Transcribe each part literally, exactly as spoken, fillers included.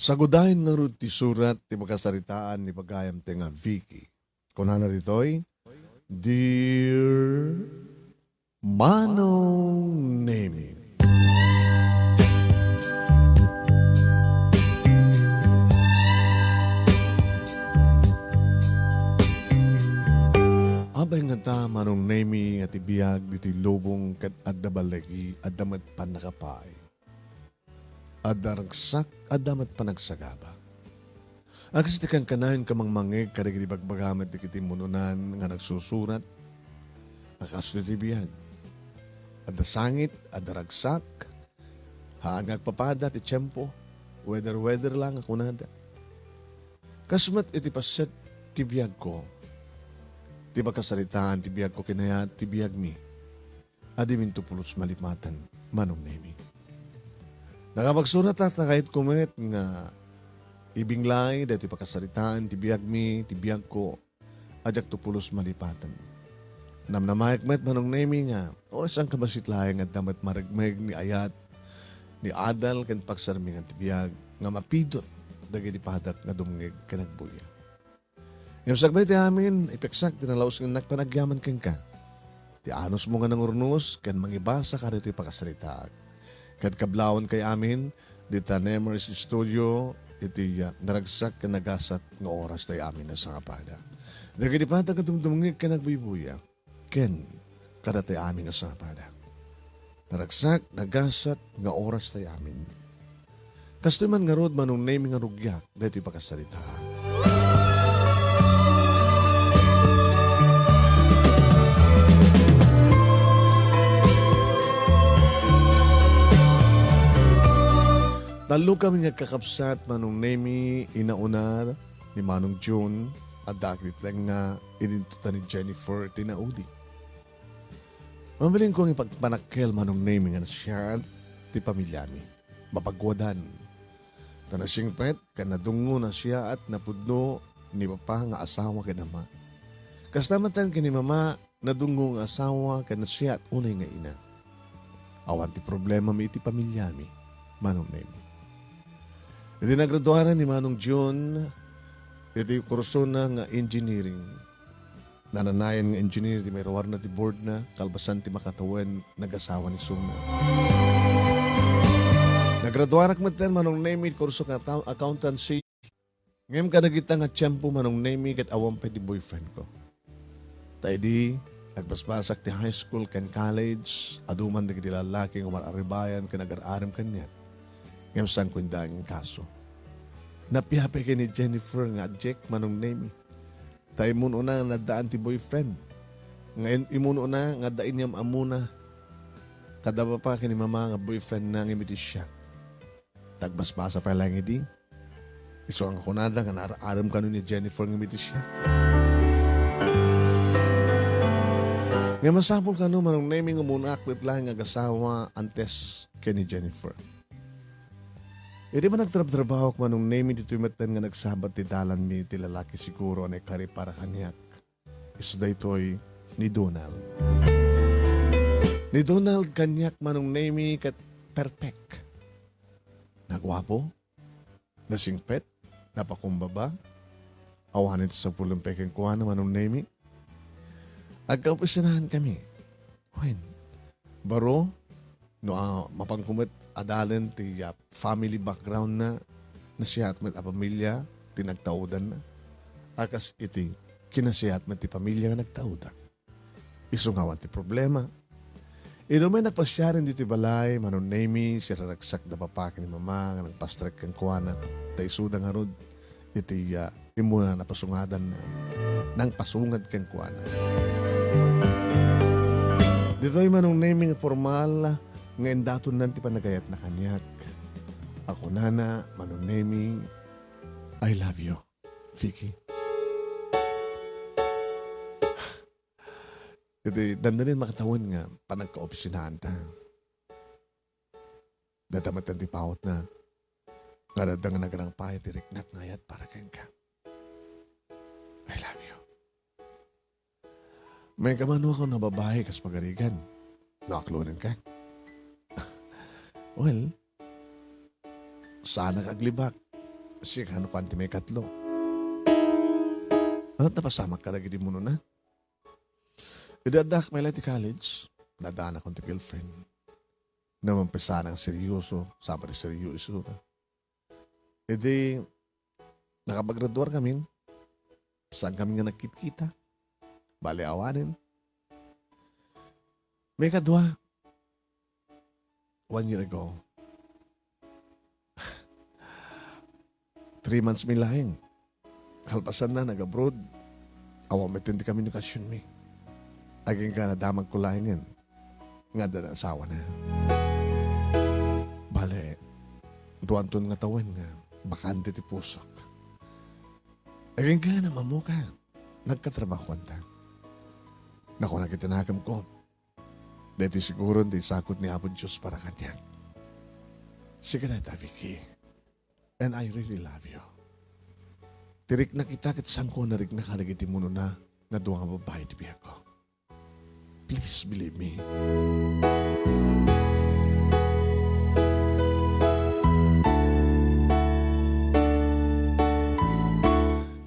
Sagudayen ngarud ti surat ti pakasaritaan ni bagayam ti nga Vicky. Kunana ditoy, "Dear Manong Nemi." Apay ngata, Manong Nemi, nga ti biag ditoy lubong ket adda baligi, adda met pannakapaay. Adda ragsak, adda met panagsagaba. A kas ti kankanayon ka mangmangngeg kadagiti bagbaga met dagiti immun-unan nga nagsusurat, a kas ditoy biag. Adda sangit, adda ragsak, haan nga agpapada ti tiempo, weather-weather lang a kunada. Kas met iti paset ti biagko, ti pakasaritaan ti biagko kinayat ti biagmi. A diminto pulos malipaten, Manong Nemi. Nakapagsurat a ta kayatko met nga ibinglay daytoy pakasaritaan ti biagmi, ti biagko, a diakto pulos malipaten. Namnamaek met, Manong Nemi, nga orasan kabassit laeng adda met maremrem ni ayat, ni adal ken pagsarmingan ti biag nga mapidut dagiti padak nga dumngeg ken agbuya. Ngem sakbay ti amin, ipeksak ti nalausngennak panagyaman kenka. Ti anusmo nga nangurnos ken mangibasa kadagitoy pakasaritaak. Ket kablawan kay amin, dita Nemers Studio, iti, ah, naragsak ken nagasat nga oras tay amin a sangapada. Dagiti padak nga dumdumngeg ken agbuybuya. Ken kadatayo amin a sangapada. Naragsak, nagasat nga oras tay amin. Kastoy man ngarud, Manong Nemi, nga rugiak daytoy pakasarita. Tallo kami nga agkakabsat, Manong Nemi, inauna ni Manong June, adda ket nga inintutan ni Jennifer ti naudi. Mamalinko nga ipagpanakkel, Manong Nemi, nga nasiaat ti pamiliami. Mapaguadan. Ta nasingpet ken nadungngo, nasiaat, napudno ni papa nga asawa ken ama. Kasta met ken ni mama, nadungngo nga asawa ken nasiaat unay nga ina. Awan ti problemami iti pamiliami, Manong Nemi. Iti nagraduaran ni Manong June iti kursona nga engineering, nananayon nga engineer ti mairuarna ti boardna, kalpasan ti makatawen, nagasawa ni isuna. Nagraduarak metten, Manong Nemi, iti kurso nga ta-, accountancy. Ngem kadagita nga tiempo, Manong Nemi, ket awan pay ti boyfriendko. Ta idi agbasbasak ti high school ken college, adu man dagiti lallaki nga umar-arribayan ken agar-arem kaniak. Ngem saanko inda inkaso. Napiapay ken ni Jennifer nga adiak, Manong Nemi. Ta immun-una nga naddaan ti boyfriend. Nga in-, immun-una nga adda inyam-ammona. Kada papa ken ni mama nga boyfriendna ngem iti siak. Ta agbasbasa pay laeng idi. Isu nga kunada nga naar-arem kano ni Jennifer ngem iti siak. Nga masapul kano, Manong Nemi, nga umunaak met laeng nga agasawa antes ken ni Jennifer. Idi man nagtrabtrabahok, Manong Nemi, ditoy metten nga nagsabat ti dalanmi ti lalaki siguro a naikari para kaniak. Isu daytoy ni Donald. Ni Donald kaniak, Manong Nemi, ket perfect. Naguapo, nasingpet, napakumbaba. Awanen ti sapulen pay kenkuana, Manong Nemi. Agkaopisinahan kami. Wen, baro, no, ah, mapanko met adalen ti, ah, family background na, nasiaat met a pamilia ti nagtaudanna. A kas iti kinasiaat met ti pamilia nga nagtaudan. Isu nga awan ti problema. Idi umay nagpasiaren ditoy balay, Manong Nemi, siraragsak da papa ken ni mama nga nagpastrek kenkuana, ta isuda ngarud iti, ah, immuna napasungadan, nangpasungad kenkuana. Ditoy, Manong Nemi, nga formal nga indatonnan ti panagayatna kaniak. A kunana, Manong Nemi, I love you, Vicky. Iti dandanin makatawen nga panagkaopisinaanta. Dayta met ti pawotna nga adda nga nagrangpay ti riknak nga ayat para kenka. I love you. Maikamanuak a babai kas pagarigan. Naaklonen ka? Well, saanak aglibak. Sika no kuan ti maikatlo. Ania ti napasamak kadagiti munona? Idi addaak pay laeng ti college, nadanakon ti girlfriend. Namampisanak a seryoso, sapa ti seryoso na. Idi nakapaggraduar kami, saan kami nga nagkitkita. Bale, awanen. Maikadua, one year ago, three months mi laeng. Kalpasanna, nag-abroad. Awan met ti communication mi. Agingga nadamagko laengen nga adda asawana. Bale, duanton nga tawen nga bakante ti pusok. Agingga namammuka, nagkatrabahoanta. Nakuna iti nakemko, daytoy siguron ti isakut ni Apo Dios para kaniak. Sika dayta, Vicky. And I really love you. Ti riknak ita ket saanko a nariknak kadagiti munona nga dua nga babbai ti biagko. Please believe me.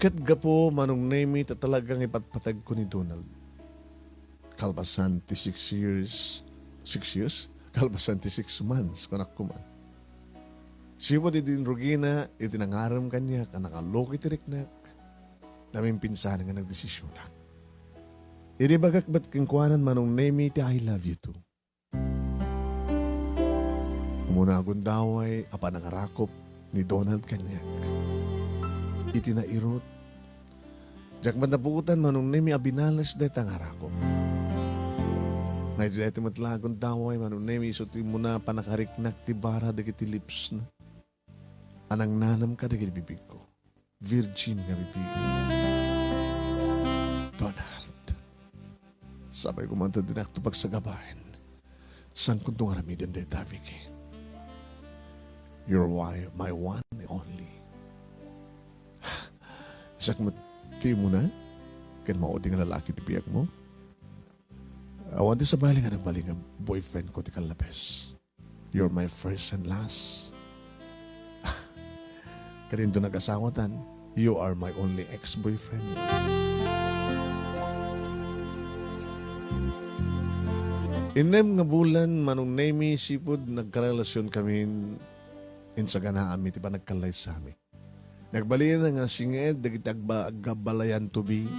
Ket gapu, Manong Nemy, ta talaga nga ipatpatagko ni Donald. Kalpasan ti six years, six years? Kalpasan ti six months, kunak koma. Sipud idi inrugina, iti nangarem kaniak a nakaloka ti riknak, naminpinsan nga nagdesisionak. Idi ibagak met kenkuana, Manong Nemy, ti "I love you too." Umuna a gundaway a panangarakop ni Donald kaniak. Iti nairut, diak met napuotan, Manong Nemy, a binales dayta nga arakop. Nga iti daytoy met la a gundaway, Manong Nemy, isu ti umuna a panakariknak ti bara dagiti lipsna a nangnanam kadagiti bibigko. Virgin nga bibig. Donald, sapay koma ta dinakto pagsagabaen. Saankonto nga aramiden dayta, Vicky. You're why, my one and only. Isak met ti umuna ken maudi nga lalaki ti biagmo. Awan ti sabali nga nagbalin nga boyfriendko ti kallabes. You're my first and last. Kadinto nagasawatan, you are my only ex-boyfriend. Innem nga bulan, Manong Nemy, sipud nagkarelasion kamin, insaganaanmi ti panagkallaysami. Nagbalin nga singed dagiti agba-, aggabalayan to be.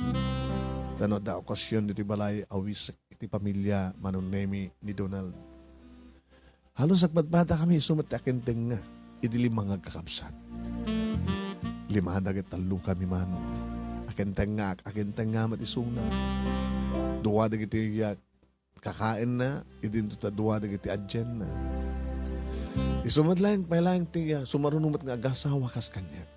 Ta no adda okasion ditoy balay, awisek iti pamilia, Manong Nemy, ni Donald. Halos agpadpadakami isu met ti akintengnga idi lima nga agkakabsat. Limada ket tallokami, Manong. Akintengngaak, akintengnga met isuna. Dua dagiti, ah, kakaenna, idinto ta dua dagiti adienna. Isu met laeng, pay laeng ti, ah, sumaruno met nga agasawa kas kaniak.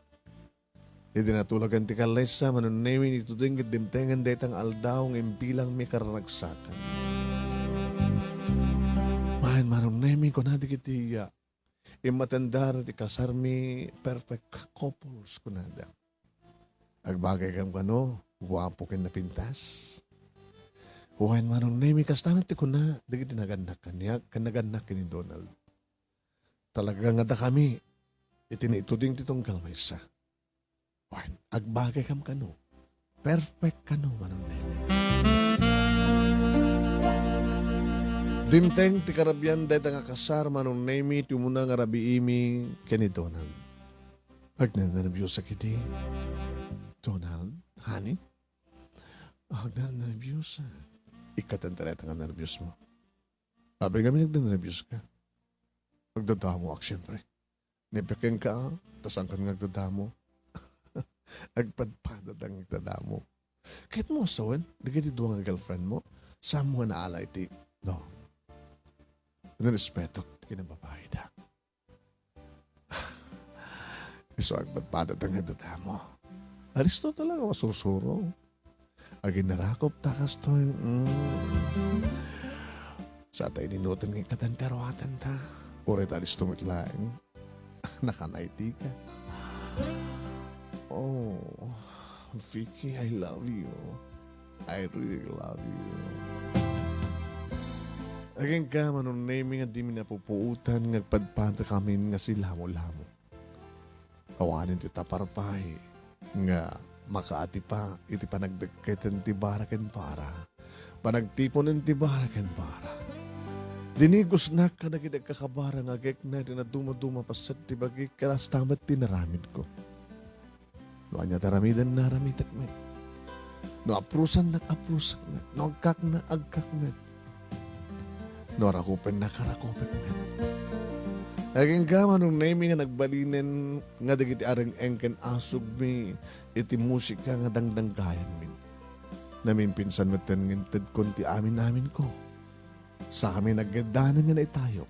Idi natulagan ti kallaysa, Manong Nemy, nituding ket dimtengen dayta nga aldaw nga imbilangmi a kararagsakan. Wen, Manong Nemy, kuna dagiti, ah, immatendar ti kasarmi, perfect couples, kunada. Agbagay kam kano, guapo ken napintas. Wen, Manong Nemy, kasta met ti kuna dagiti nagannak kaniak, ken nagannak ken ni Donald. Talaga nga dakami iti naituding ti tunggal maysa. Wen, agbagay kam kano. Perfect kano, Manong Nemy. Dimteng ti karabian dayta nga kasar, Manong Nemy, ti umuna nga rabiimi ken ni Donald. Agnernerbiosa kadi. Donald, honey? Agnernerbiosa. Ikatan ta dayta nga nerbios mo. Apay ngamin agnerbios ka? Agdadamoak, siempre. Ni pekenka, ta saankan nga agdadamo. Agpadpadatan nga agdadamo. Ket mo sawen, dagiti dua nga girlfriend mo, saanmo nga naala iti, no? Nirespetok ti kinababaida. Isu agpadpadatan nga agdadamo. Alisto talaga masusuro. Aginarakop ta kastoy, mm. Sa ta ininutan nga ikatan ti aruatan ta. Uray ta alisto met laeng. Nakanay ti ka. Oh, Vicky, I love you. I really love you. Agingga, Manong Nemy, nga dimi napupuotan nga agpadpadakamin nga silamo-lamo. Awanen ti tapar pay nga makaatipa iti panagdekketen ti bara ken para, panagtiponen ti bara ken para. Dinigusnak kadagiti agkakabara nga agekna iti nadumaduma a paset ti bagik, kasta met ti naramidko. No ania ti aramidenna, aramitek met. No aprusannak, aprusek met. No agkakna, agkak met. No arakupennak, arakupek met. Agingga, Manong Nemi, nga nagbalinen nga dagiti areng-eng ken asugmi iti musika nga dangdanggayanmi. Namimpinsan metten nga intedkon ti amin-aminko. Sa amin agdanan nga naitayo.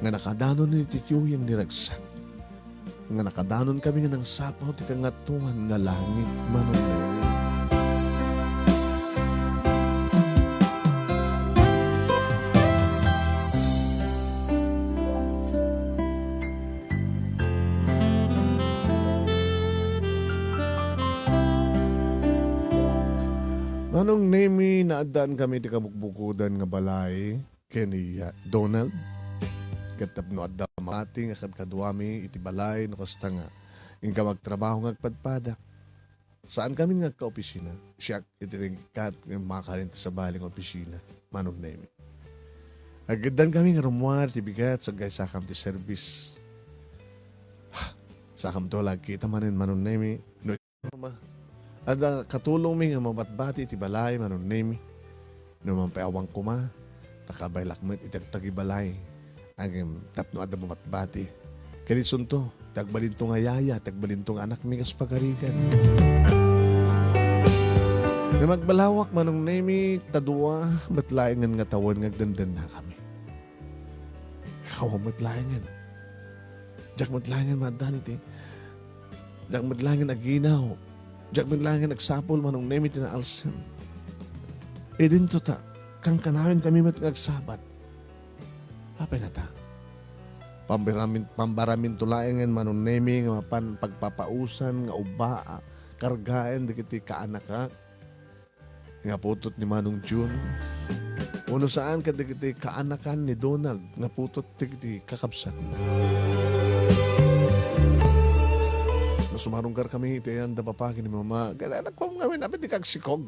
Nga nakadanon iti tiyuyeng ni ragsak, nga nakadanon kami nga nangsapaw ti Kangatoan nga langit, Manong Nemi. Manong Nemi, naaddaan kami ti kabukbukodan nga balay ken ni, ah, Donald. Ket tapno adda mabati nga kadkaduami iti balay, no kasta nga inka magtrabaho nga agpadpada. Saan kami nga agkaopisina. Siak iti ringkat nga makarin ti sabali nga opisina, Manong Nemi. Aggaddan kami nga rummuar ti bigat, saggaysakam ti serbis. Sakam to lagi kita manen, Manong Nemi. No Adda katulongmi nga mabatbati iti balay, Manong Nemi. No man pay awan koma, ta kabaylak met iti agtagibalay. Ngem tapno adda mabatbati. Ken isunto, ti agbalinto nga yaya, ti agbalinto nga anakmi kas pagarigan. Ngem agbalawak, Manong Nemi, ta dua met laengen nga tawen nga agdendennakami. Awan met laengen. Diak met laengen maaddan iti Diak met laengen aginaw. Diak met laengen agsapul, Manong Nemi, ti naalsem. Idinto ta, kankanawen kami met nga agsabat. Apay ngata? Pambaramin-, pambaraminto laengen, Manong Nemi, nga mapan pagpapausan nga ubaa, kargaen dagiti kaanakak. Nga putot ni Manong Jun? Wenno saan kadagiti kaanakan ni Donald nga putot dagiti kakabsatna? No sumarungkar kami iti ayan da papa ken ni mama, gana-, nagkuam ngamin, apay dika agsikog?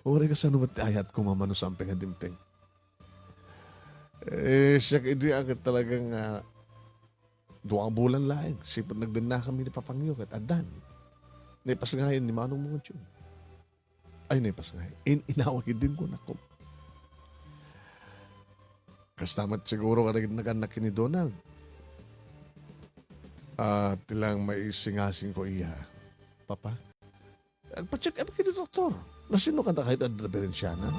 Uray kasano met ti ayat koma, Mano, saan pay nga dimteng? Eh, siak idi a ket talagang, ah, dua a bulan laeng, sipud nagdennakami ni papangyo, ket addan. Naipasngayen ni Manong Mongotyon. Ay, naipasngayen. In-, inaway din ko, nako. Kasta met siguro kadagiti nagannak ken ni Donald. Ah, ti lang maisingasing ko iya. Papa, agpa-check up ken ni doktor. No sino kanta kahit adda diferensiana?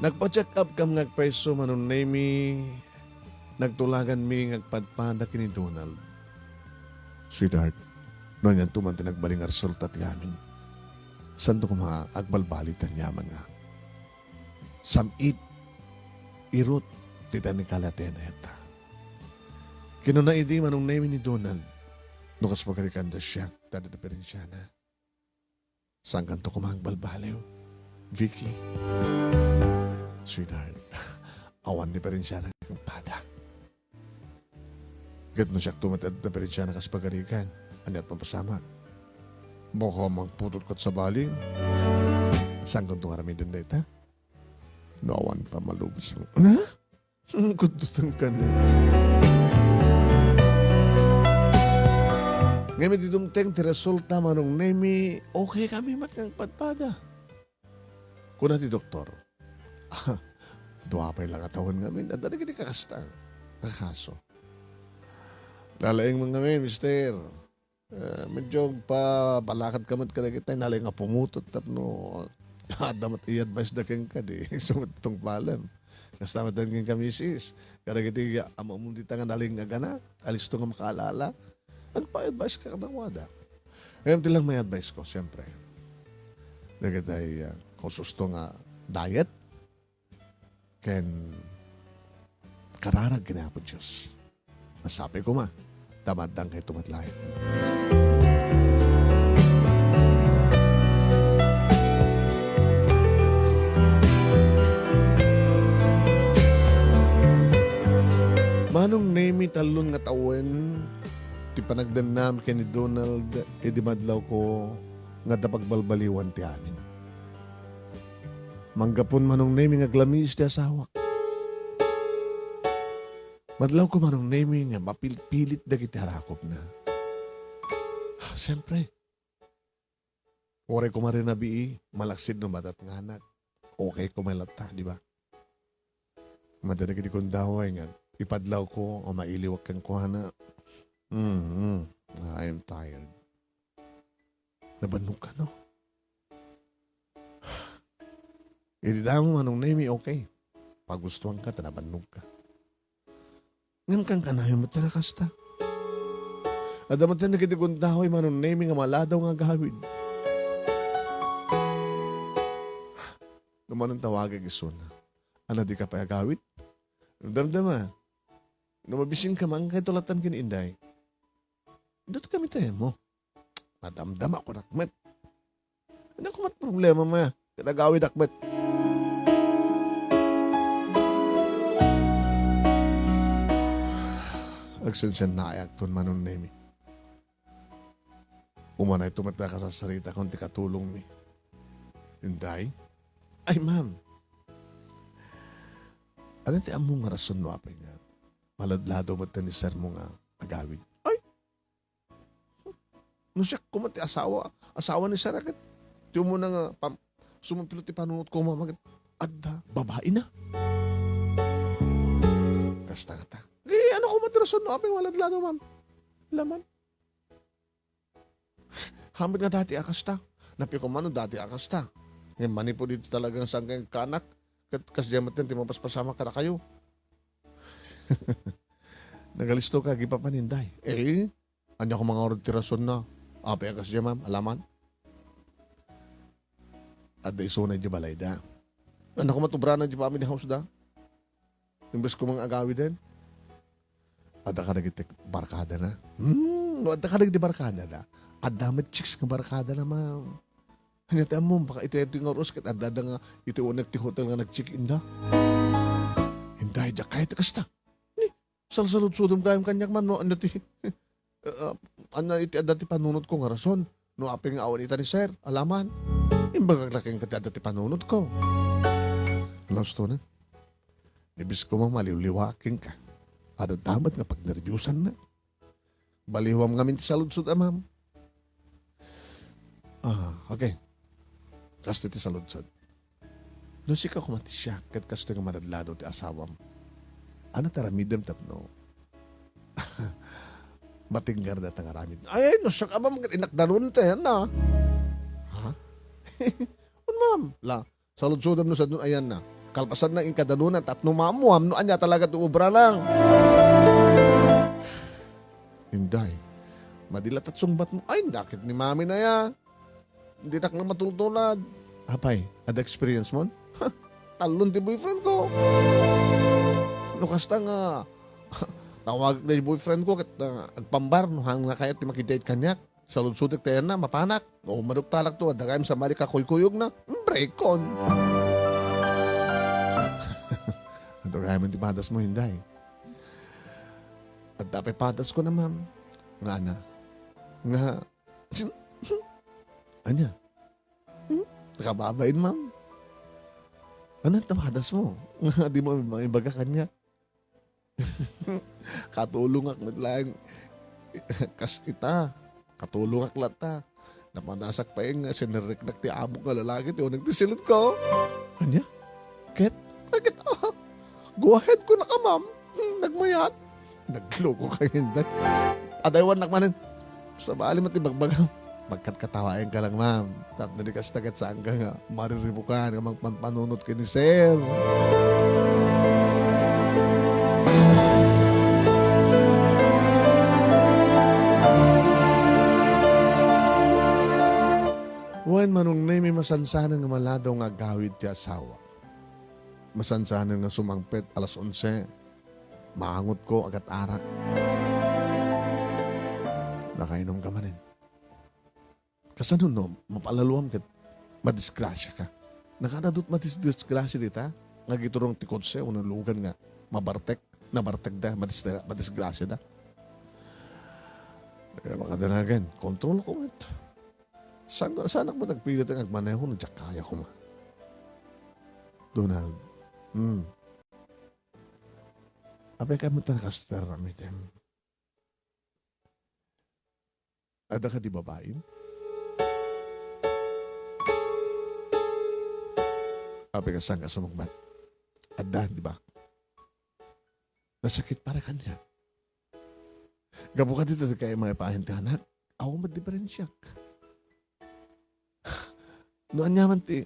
Nagpa-check up kam nga agpayso, Manong Nemi. Nagtulaganmi nga agpadpada ken ni Donald. Sweetheart, no anianto man ti nagbalin nga resulta ti amin, saanto koma agbalbaliw ti aniaman nga sam-it, irut ti teknikal a T N A ta. Kinuna idi, Manong Nemi, ni Donald, no kas pagarikan da siak, ta adda diferensiana. Saankanto koma agbalbaliw, Vicky? Sweetheart, awan diferensiana ken pada. Ket no siakto met adda diferensiana kas pagarikan, aniat mapasamak? Baka magputot ket sabali. Saankanto nga aramiden dayta? No awan pammalubos mo. Ha? Kuddutan ka na. Ngem idi dumteng ti resulta, Manong Nemi, okay kami met nga agpadpada. Kuna ti doktor, "Ah, dua pay la nga tawen ngamin, adda dagiti kakasta nga kaso." "Lalaing man ngamin, mister." Ah, medyo agpapalakad ka met kadagita, nalaing nga pumutot tapno adda met i-advise da kenka, di isu met tungpalem. Kasta met kenka, misis. Kadagiti amam dita nga nalaing nga agana, alisto nga makaalala. Agpa-advise ka kadakuada. Ngayon, ti lang may advice ko, siyempre. Dagitay, ah, kung susto nga diet, ken kararag ken Apo Dios. Masapay koma, ta maaddang kayto met laeng. Manong Nemy, tallon nga tawen ti panagdannam ken ni Donald idi madlawko nga adda pagbalbaliwan ti amin. Manggapun, Manong Nemy, nga aglamis ti asawak. Madlawko, Manong Nemy, nga mapilpilit dagiti arakopna. Siyempre, uray koma rinabii, malaksid no madatnganak. Okay koma latta, di ba? Madda dagiti gundaway nga ipadlawko o mailiwak kenkuana. Mm, mm. I am tired. Nabannogka, no? Idi damo, Manong Nemy, okay. Pagustuanka ta nabannogka. Ngem kankanayon met ti kasta. Adda met dagiti gundaway, Manong Nemy, nga maladaw nga agawid. No manen tawagek isuna. Ania, dika pay agawid? Damdama. No mabisinka, maangkayto lattan ken Inday. Inut kami tayo mo. Madamdama ko met. Ania koma ti problema, ma? Ket agawidak met. Agsensiaayakton, Manong Nemy. Umanayto met a kasasaritakon ti katulongmi. Inday? Ay, ma'am. Ania ti ammom nga rason no apay nga maladladaw met ni sir mo nga agawid? Ay, no siak koma ti asawa, asawa ni sir, ket ti umuna nga pam-, sumupilo ti panunotko, mama, ket adda babaina. Kasta ngata. Eh, ania koma ti rason no apay nga maladladaw, ma'am? Laman. Haanmet nga dati a kasta. Napay koma no dati a kasta. Ngem manipud iti talaga nga saan nga agkanak, ket kasdiay met ti mapaspasamak kadakayo. Nagalisto ka, agipapan, Inday. Eh, ania koma ngarud ti rasonna? Apay a kasdiay, ma'am? Alaman? Adda isuna idiay balayda. Ania koma ti ubrana idiay family house da? Imbes koma nga agawiden, adda kadagiti barkadana. Hmm, no adda kadagiti barkadana, adda met chicks nga barkadana, ma'am. Ania ti ammom, baka iti, iti nga oras ket adda, adda nga iti uneg ti hotel nga nag-check-in da. Inday, diak kayat ti kasta. Ni, salsaludsodem gayam kaniak, ma'am, no ania ti, ah, ania iti adda ti panunotko nga rason. No apay nga awan ita ni sir, alaman. Imbagak la kenka ti adda ti panunotko. Lauston, eh. Imbes koma nga maliwliwaak kenka, adda met nga pagnerbiusanna. Baliwam ngamin ti saludsod, a, ma'am. Ah, okay. Kastoy ti saludsod. No sika koma ti siak, ket kastoy nga maladladaw ti asawam, ania ti aramidem tapno matinggar dayta nga aramid? Ay, no siak, a, ma'am, ket innak danonta, yan na. Ha? Wen, ma'am. La, saludsodam no sadnon ayanna. Kalpasanna, inka danona, tapno maammoam no ania talaga ti obrana. Inday, madi la't sungbatmo. Ay, dakit ni mami na ya. Dinak la matultulad. Apay, adda experience mon? Ha, tallon ti boyfriend ko. No kasta nga, tawagek daydi boyfriend ko ket, ah, agpambar no haanna kayat ti makidate kaniak. Saludsodek ti ayanna, mapanak. No, maduktalak to, adda gayam sa mali kakuykuyogna. Breakon. Adda gayam ti padasmo, Inday. Adda pay padaskon, ma'am. Nga ania? Nga, ania? Hmm? Nakababain, ma'am. Ania ti padasmo? Nga dimo maibaga kaniak? Katulongak met laeng kas ita. Katulongak latta. Napadasak pay nga sinerreknak ti amok nga lalaki ti uneg ti siled ko. Ania? Ket? Ket, ah, go ahead kunaka, ma'am. Hmm, nagmayat. Nagloko ka, Inday. Adaywannak manen. Sabali met ti bagbagam. Magkatkatawaenka lang, ma'am. Tapno di kasta ket saanka nga mariribukan nga mangpanpanunot ken ni sir. Wen, Manong Nemy, masansanen nga maladaw nga agawid ti asawa. Masansanen nga sumangpet alas onse. Maangotko, agat-ara. Nakainom ka manen. Kasano no, mapalaluam ket madisgrasya ka? Nakadadut madisgrasya dita, nga agiturong ti kotse, wenno lugan nga mabartek. Nabartekda, madis-, madisgrasiada. Eh, makadanagan, kontrolko met. Saan, saanak met agpilit nga agmaneho no diak kaya koma? Donald. Hmm. Apay ka met a nakasar, Mitem? Adda kadi babaim? Apay ka, saan ka sumungbat? Adda, di ba? Nasakit para kaniak. Gapu kadita, kay maipaayam ti anak, awan met diperensiak. No aniaman ti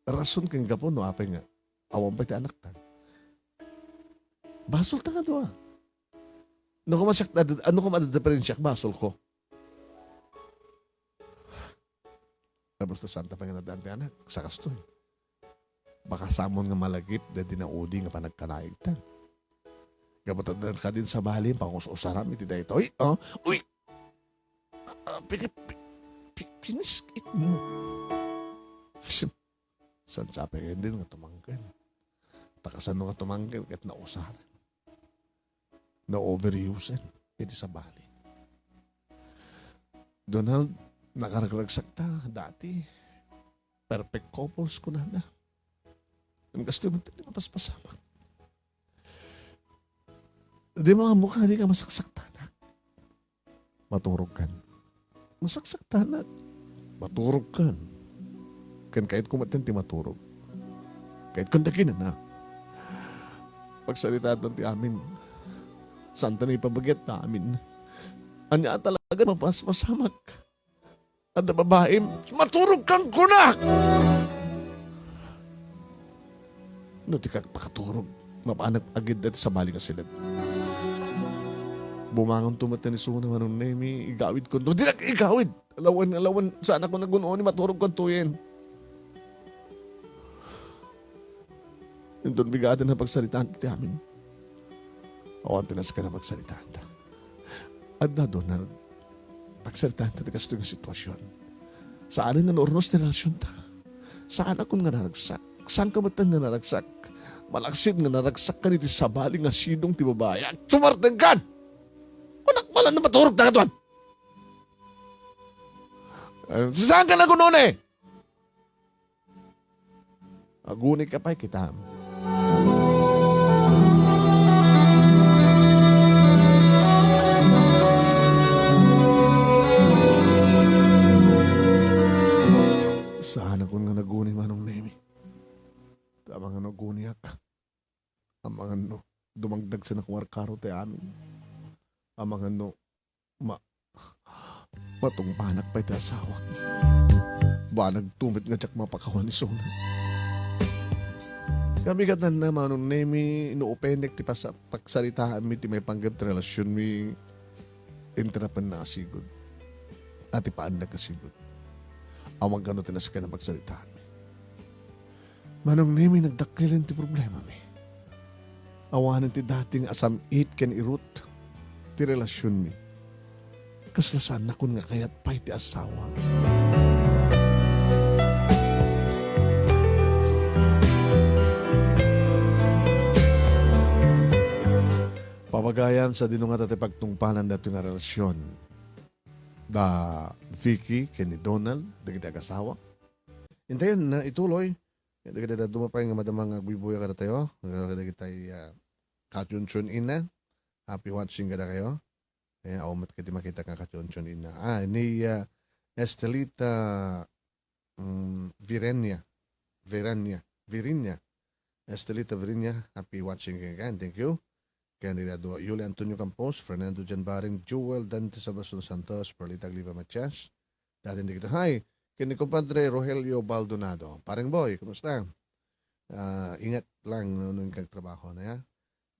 rason ken gapu no apay nga awan pay ti anakta. Basolta nga dua. No koma siak, no koma adda diperensiak, basolko. Tapos ta, saanta pay nga nadan ti anak, sakastoy. Baka saanmon nga malagip daydi naudi nga panagkanaigta. Gapu ta adda kadin sabali, pangus-usaram iti daytoy, oh. Uy! Ah, pini-, pi-, pi-, piniskit mo. Saan sa pay nga tumangken? Ta kasano nga tumangken ket nausaran? Na-overusen iti sabali. Donald, nakaragragsakta dati. Perfect couples kunada. Ngem kastoy met ti mapaspasamak. Di mo ammo kadi nga masaksaktanak. Maturogkan. Masaksaktanak. Maturogkan. Ken kayatko met ti maturog. Kayatko dagiti na. Pagsaritaantan ti amin. Saanta nga ipabagiat ta amin. Ania talaga mapaspasamak? Adda babaim, maturogkan kunak! No di ka pakaturog, mapanak agidda ti sabali nga siled. Bumangonto met ni Suna, Manong Nemi, igawidkonto. Dinak igawid! Alawen, alawen, saanakon nga gun-oni, maturogkanto yen. Inton bigaden a pagsaritaan ti amin. Awan ti nasken a pagsaritaanta. Adda, Donald, pagsaritaanta ti kastoy nga sitwasion. Saanen nga naurnos ti relasionta. Saanakon nga naragsak. Saanka met nga naragsak. Malaksid nga naragsak ka iti sabali nga sidong ti babai. Agsumartengkan! Kunak pala no maturog ta katuan! Eh, saanka nga gun-oni? Aguni ka pay, kitam. Saanakon nga naguni, Manong Nemi. Ta amangan no aguniak. Amangan no dumagdag sa nakuarkaro ti amin. Amangan no Ma-, matungpanak pay ti asawak. Banag tumit nga diak mapakawan ni Sona. Kabigatanna, Manong Nemi, no upenek ti pasa-, pagsaritaanmi ti maipanggep ti relasionmi, interapenna a sigud. A ti paannak a sigud. Awan kano ti nasken a pagsaritaanmi. Manong Nemi, nagdakkel ti problemami. Awanen ti dati nga asam-it ken irut ti relasionmi. Kasla saannakon nga kayat pay ti asawa. Pamagayam, sadino ngata ti pagtungpalan datoy nga relasion da Vicky ken ni Donald, dagiti agasawa? Intayon, ituloy. Dagiti dadduma pay nga madama nga agbuybuya kadatayo, kadagiti, ah, ka-tune-tune in na. Happy watching kadakayo. Eh, awan met kadi makita nga ka-tune-tune in na. Ah, ni, ah, Estelita, mm, Virenia. Virenia. Virenia. Estelita Virenia, happy watching again. Thank you. Ken ni Dado Yuli Antonio Campos, Fernando Janbaring, Joel Dante Salvacion Santos, Perlita Gliba Matias, Dating dagito. Hi, ken ni kumpadre Rogelio Baldonado. Pareng Boy, kumusta? Ah, ingat lang no, no kagtrabaho na, ya.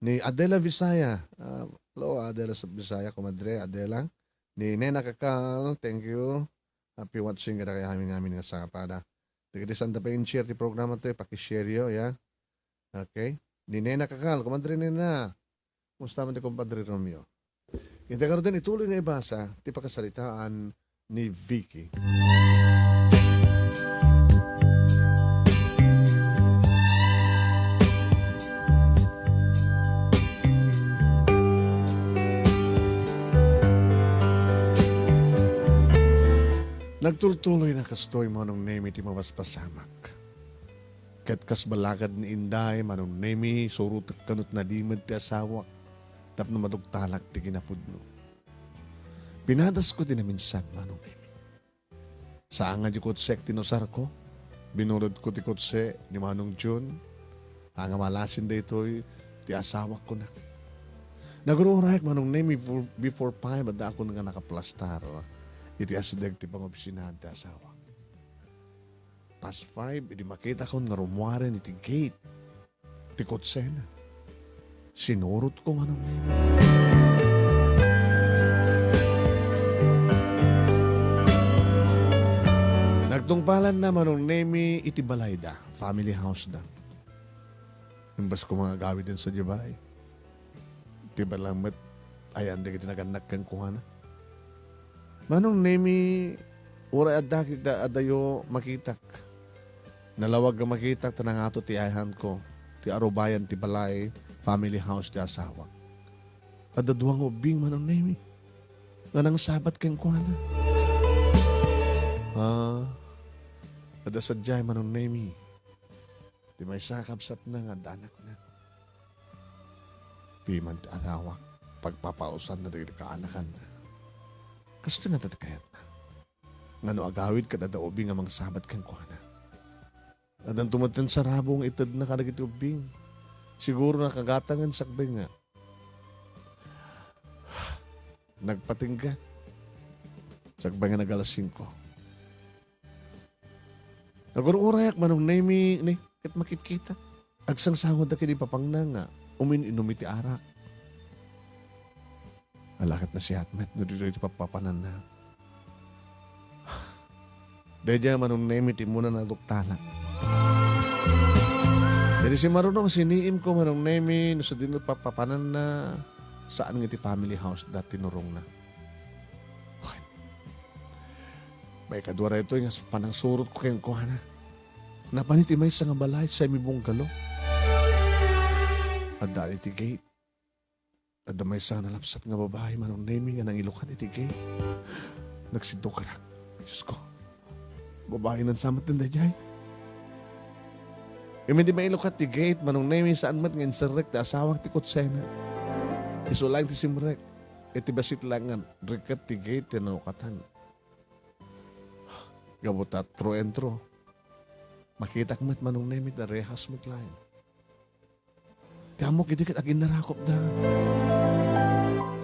Ni Adela Visaya. Ah, hello, Adela sa Visaya, kumadre, Adela. Ni Nena Kakal, thank you. Happy watching kadakayo amin, amin nga sapada. Dagiti sanda pa in-share ti programa tayo, pakishare yo, ya. Okay? Ni Nena Kakal, kumadre Nena. Kumusta man ti kumpadre Romeo? Ita garuden ituloy nga ibasa ti pakasaritaan ni Vicky. Nagtultuloy na kastoy, Manong Nemi, ti mabasbasamak. Ket kas balakad ni Inday, Manong Nemi, surotek kano ti nalimed ti asawak tapno maduktalak ti kinapudno. Pinadasko ti naminsan, Manong Nemi. Saan nga di kotsek ti inusarko. Binurodko ti kotse ni Manong Jun. Haan nga malasin daytoy ti asawak, kunak. Nagur-urayak, Manong Nemi, before, before five, adda akon nga nakaplastar iti asdeg ti pangopisinahan ti asawak. Past five, idi makitakon nga rummuaren iti gate ti kotsena. Sinurotko, Manong Nemi. Nagtungpalanna, Manong Nemi, iti balayda, family house da. Imbasko nga agawiden sadiay balay. Ti bala met, ayan dagiti nagannak kenkuana. Manong Nemi, uray adda kita adayo makitak. Nalawag nga makitak ta nangato ti ayhanko, ti arubayan ti balay, family house ti asawak. Adda dua nga ubbing, Manong Nemi, nga nangsabat kenkuana. Ah, adda sadiay, Manong Nemi. Ti maysa a kabsatna nga adda anakna. Piman ti asawak, pagpapausanna dagiti kaanakanna. Kastoy ngata ti kayatna. Ngano agawid ket adda ubbing nga mangsabat kenkuana? Addanto met ti sarabo nga itedna kadagiti ubbing. Siguro nakagatangen sakbay nga nagpatingga. Sakbay nga nag-alas singko. Nagur-urayak, Manong Nemi, ni, ket makitkitak. Agsangsangoda ken ipapangna nga umin-inum iti arak. Ala ket nasiat met no ditoy ti papapananna. Daydiay, Manong Nemi, ti immuna naduktalak. Daydi simmaruno nga siniimko, Manong Nemi, no sadino papapananna, saan nga iti family house da tinurongna. Wen, maikadua daytoy nga panangsurotko kenkuana. Napan iti maysa nga balay, semi-bungalow. Adda iti gate. Adda maysa nga nalapsat nga babai, Manong Nemi, nga nangilukat iti gate. Nagsiddukarak. Diosko, babai, nansamet daydiay. Immay di mailukat ti gate, Manong Nemi, saan met nga inserrek ti asawak ti kotsena. Isu laeng ti simrek. Iti bassit laeng nga rikket ti gate ti nalukatan. Gapu ta through and through. Makitak met, Manong Nemi, ta rehas met laeng. Ti ammok idi ket aginnarakopda.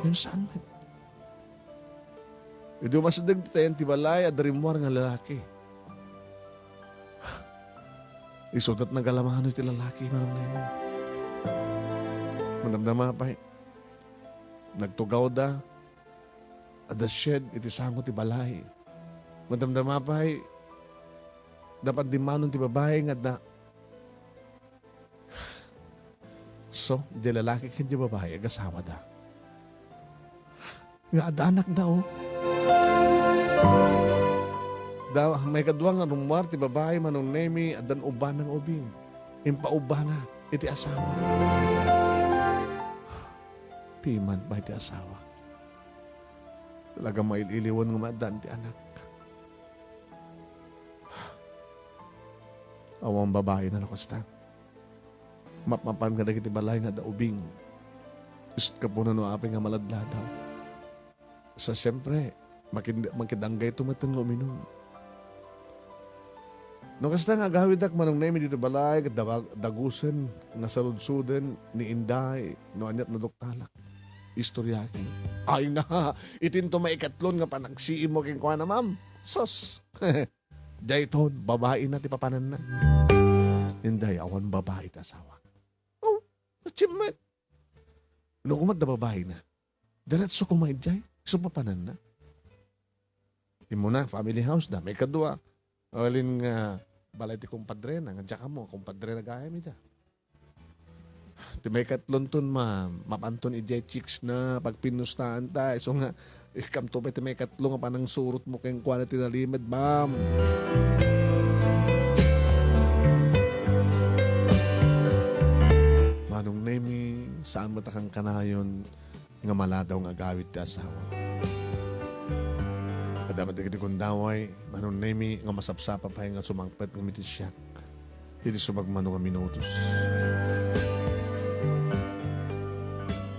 Ngem saan met. Idi umasdeg ti tayen ti balay, adda rimmuar nga lalaki. Isuda ti nagalamano iti lalaki, Manong Nemi. Madamdama pay. Nagtugawda. Adda shed iti sango ti balay. Madamdama pay, napan dimmanon ti babai nga adda. So, di lalaki ken di babai, agasawada. Nga adda anakda, oh. Da, maikadua nga rummuar ti babai, Manong Nemi, addan ubbana nga ubing. Impaubbana iti asawa. Piman pay ti asawa. Talaga mail-iliwan nga maaddaan ti anak. Awan babaina no kasta. Mapmapan kadagiti balay nga adda ubing. Isut' ka puna no apay nga maladladaw. Sa siyempre, makid-, makidanggayto metten nga uminum. No kasta nga agawidak, Manong Nemi, ditoy balay, ket dabag-, dagusen nga saludsoden ni Inday no aniat naduktalak. Istoryaak. Ay na, itinto maikatlon nga panagsiimmo kenkuana, ma'am. Sus! Dayton, babaina ti papananna. Inday, awan babai ti asawa. Oh, achievement. No, kumat da babaina. Diretso koma idiay, isu papananna. Immuna, family house da. Maikadua, alin nga balay ti kumpadrena, nga diak ammo, kumpadrena gayam ida. Ti maikatlonton, ma-, mapanton idiay chicks na, pagpinustaan ta. Isu nga, ikamto pay ti maikatlo nga panangsurot mo kenkuana ti nalimed, ma'am. Manong Nemi, saan mo ta kankanayon nga maladaw nga agawid ti asawa. Dagiti gundaway, Manong Nemi, nga masapsapa pay nga sumangpet ngem iti siak. Iti subagmano nga minutos.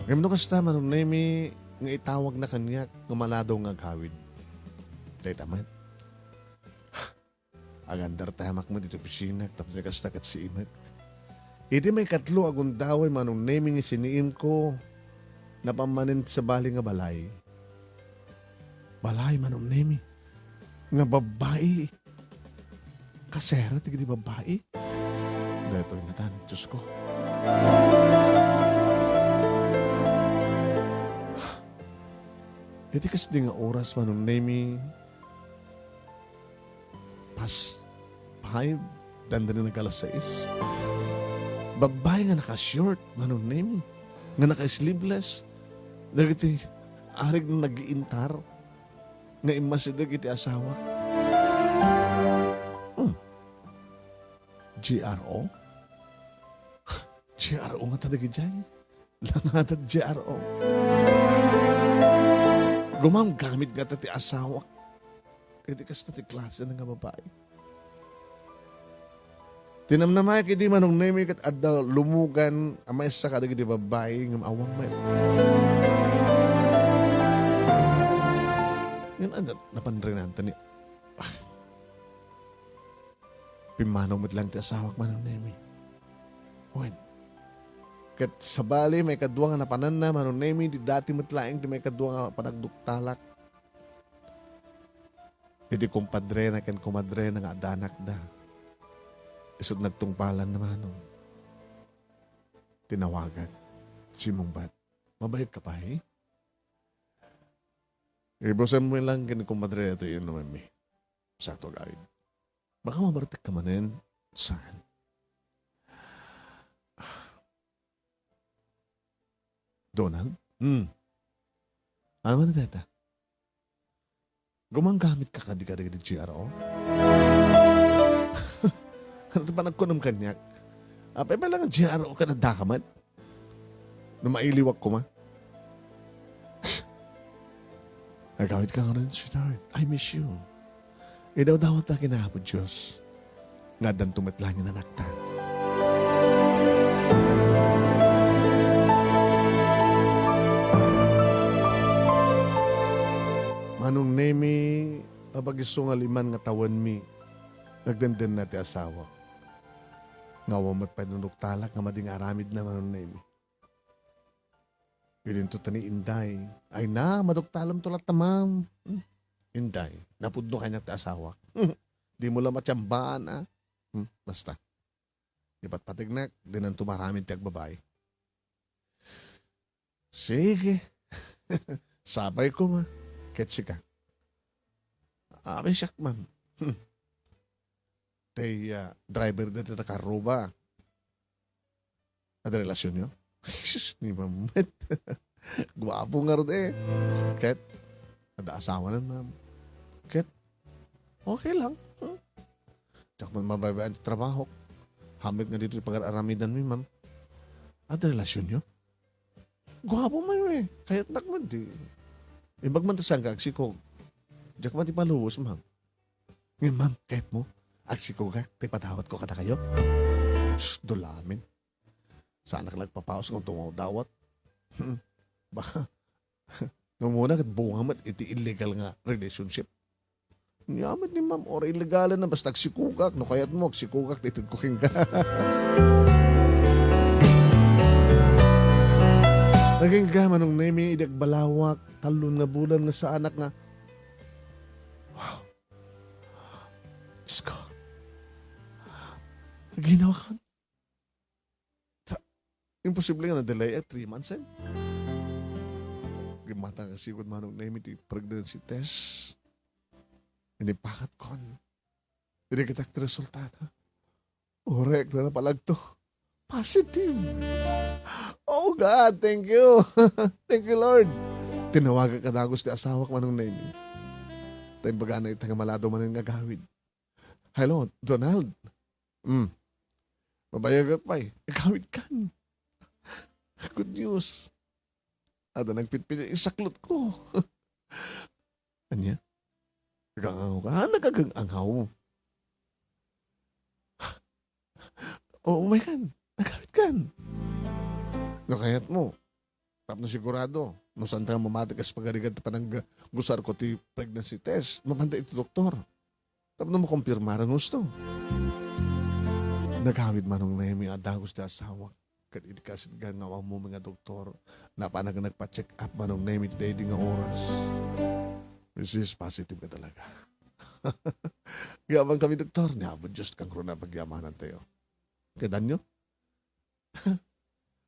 Ngem no kasta, Manong Nemi, nga itawagna kaniak nga maladaw nga agawid. Dayta met. Agandartamak met iti opisinako, tapno kasta ket siimek. Iti maikatlo a gundaway, Manong Nemi, nga siniimko, napan manen ti sabali nga balay. Balay, Manong Nemi, nga babbai. Kasera ti babbai. Daytoy ngatan, Diosko. Iti kasdi nga oras, Manong Nemi, past five, dandani nag-alas sais. Babbai nga naka-short, Manong Nemi, nga naka-sleeveless. Dagiti arig nga nag-iintar, nga immasideg iti asawa. Hmm. G R O? G R O nga ta dagidiay? Langadat G R O. Gumamgamit nga ta ti asawak. Iti kasta ti klase na nga babae. Tinamnamaek idi Manong Nemi ket adda lumugan a maysa kadagiti babbai ngem awan met. Ngem adda napanrinanta ni, ah, pimmanaw met laeng ti asawak, Manong Nemi. Wen, ket sabali, maikadua nga napananna, Manong Nemi, di dati met laeng ti maikadua nga panagduktalak. Iti kumpadrena ken kumadrena nga adanakda, isut' nagtungpalan na manong. Tinawagan. Simmungbat. Mabayag ka pay? Ibusen mo lang ken kumadre ito yung naman mi. Sakto agawid. Baka mabartek ka manen. Saan? Donald? Hmm. Ano man deta? Gumanggamit ka kadi, kadi, kadi G R O? Ano ti panagkunam kaniak? Apay pa lang ang G R O ka na dakamat? No mailiwak koma? Agawid ka nga rin, sweetheart. I miss you. Idawdawat ta ken Apo Dios nga addan tumetlaen nga nanakta. Manong Nemi, apagiso nga liman nga tawenmi, nagdendenna ti asawak. Nga awan met pay nunuktalak nga madi nga aramidna, Manong Nemi. Idinto ta ni Inday. Ay na, maduktalam to latta, ma'am. Hmm. Inday, napudno kaniak ti asawak. Di mo la matiambaan, ah. Hmm, basta. Ipatpategnak, dinanto maramid ti agbabae. Sige. Sapay koma. Ket sika. Abi siak, ma'am. Hmm. Tay, ah, driver dita ta karruba. Adda relasyonyo? Jesus, ni Ma'am met. Guapo ngarud eh. Ket, adda asawanan, ma'am. Ket, okay lang. Hmm. Diak man mabaybay-an ti trabahok. Hammet nga ditoy pagar-aramidanmi, ma'am. Adda relasyonyo? Guapo man eh. Kayatnak man di. Imbag man ta saan ka agsikog. Diak man ti paluwos, ma'am. Ngem, ma'am, kayatmo, agsikogak ti padawatko kadakayo? Sus, dulamin. Saanak la agpapaus ngem tumawdawat. Hmm. Baka, no umuna ket bunga met iti illegal nga relationship. Nia met ni ma'am, or illegal na, basta agsikogak. No kayatmo, agsikogak, ti itedko kenka. Nagingga, Manong Nemi, idi agbalawak, talon nga bulan nga saanak nga, wow. Diyos ko. Ginawa ko. Sa, imposible nga na-delay, eh, three months, eh. Gimmatang ka sigud, Manong Nemi, ti pregnancy test. Inipakat ko. Inikitak ti resulta, ha? Orek, na napalagto. Positive. Oh God, thank you. Thank you, Lord. Tinawagak a dagus ti asawak, Manong Nemi. Ta imbagana ita nga maladaw manen nga agawid. Hello, Donald. Mm. Mabayagak pay. Agawid kan. Good news. Adda nagpitpit iti saklot ko. Ania? Nag-angaw ka? Ah, nag-angaw. Oh, umaykan. Nagawid kan. No kayatmo, tapno sigurado, no saanta nga mamati kas pagarigan ti pananggusarko ti pregnancy test, mapanta iti doktor. Tapno makumpirmar nga husto. Nagawid Manong Nemi a dagus ti asawak. Ket idi kasidgan nga ammo nga doktor, napanak nagpa-check up Manong Nemi daydi nga oras. Misis, positive ka talaga. Yaman kami, doktor, ni Apo Diyos, kangkuna pagyamanantayo. Kadanyo?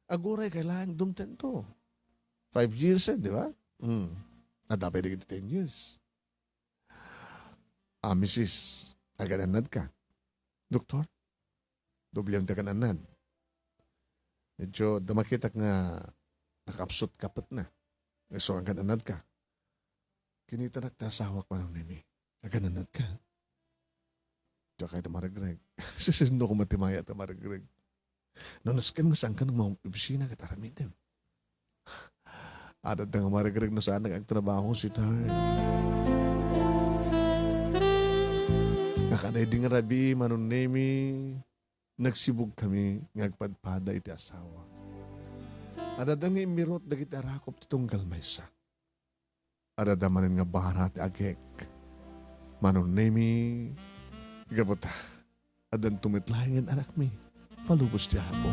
Aguray kay laeng dumtento. Five years, eh, di ba? Hmm. Adda pay dagiti ten years. Ah, misis, agan-annad ka. Doktor, doblem ti agan-annad. Medyo adda makitak nga nakapsut kapetna. Isu agan-annad ka. Kinitanak ti asawak Manong Nemi. Agan-annad ka. Diak kayat a maregreg. Sisino koma ti mayat a maregreg? No nasken nga saanka nga maopisina ket aramidem. Adda nga maregreg no saan nga agtrabaho, sweetheart. Nga kadaydi nga rabii, Manong Nemi, nagsibug kami nga agpadpada iti asawa. Adda nga immirot dagiti arakop ti tunggal maysa. Adda manen nga bara ti agek. Manong Nemi, gapu ta addanto met laengen anakmi. Palubos ti Apo.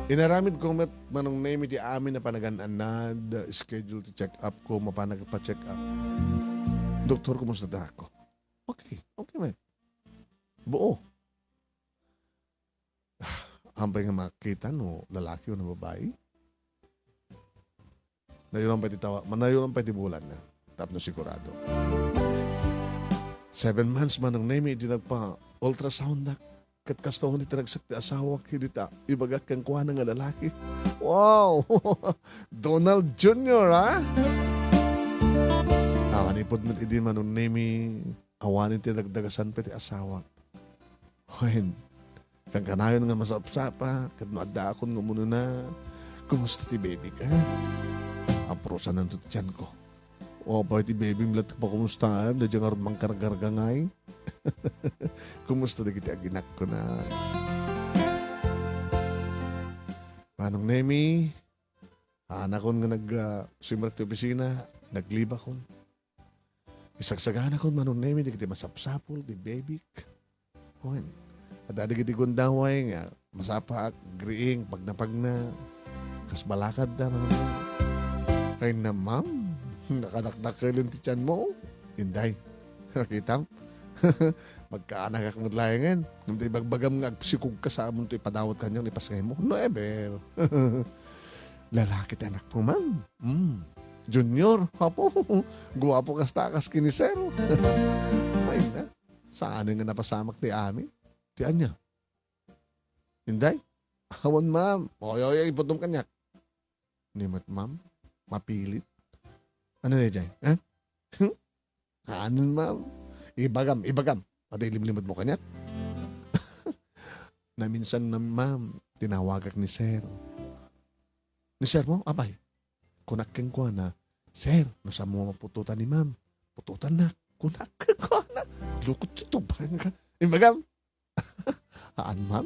Inaramidko met, Manong Nemi, ti amin a panagan-annad, schedule ti check-up ko, mapanak pa-check up. Doktor, kumusta ti anakko? Okay, okay met. Buo. Ampay nga makita no lalaki wenno babai. Nayoran pay ti tawa-, nayoran pay ti bulanna. Tapno sigurado. Seven months, Manong Nemi, idi nagpa-ultrasound-ak. Ket kasta unay ti ragsak ti asawak, idi ta ibagak kenkuana nga lalaki. Wow! Donald Junior, ha? Awan ipud met idi, Manong Nemi, awanen ti dagdagasan pay ti asawak. Wen, kankanayon nga masapsapa, ket no addaakon nga umunona, "Kumusta ti baby ka?" Apurosananto ti tianko. "Apay ti baby, met ti pakumustaem, daydiay ngarud mangkargargangay." "Kumusta dagiti aginak?" kuna. Manong Nemi, anakon nga nag, ah, simrek ti opisina, naglibakon. Isagsaganakon, Manong Nemi, dagiti masapsapul ti bebik. Wen, adda dagiti gundaway nga masapaak, griing, pagnapagna. Kas balakadda, Manong Nemi. Ay na, ma'am, nakadakdakelen ti tianmo. Inday, nakitam? Magkaanakak met laengen. Ngem ta ibagbagam nga agsikog ka sa amon to ipadawat kaniak ni pasngaymo. Never. Lalaki ti anakmo, ma'am. Mm. Junior, apo. Guapo kasta, kas ken ni sir. Ay na. Saan nga napasamak ti amin? Ti ania? Inday? Awan, ma'am. Oy, oy, oy, iputom kaniak. Ni met, ma'am? Mapilit. Ano na, Jay? Eh? Anon, ma'am? Ibagam, ibagam. Adi, limlimed mo kaniak. Naminsan na, ma'am, tinawagak ni sir. Ni sir mo? Apay. Kunak kenkuana, "Sir, no saan mo maputotan ni ma'am, putotannak." Kunak kenkuana, "Lukot ti tubangan ka." Imbagam, "Haan, ma'am?"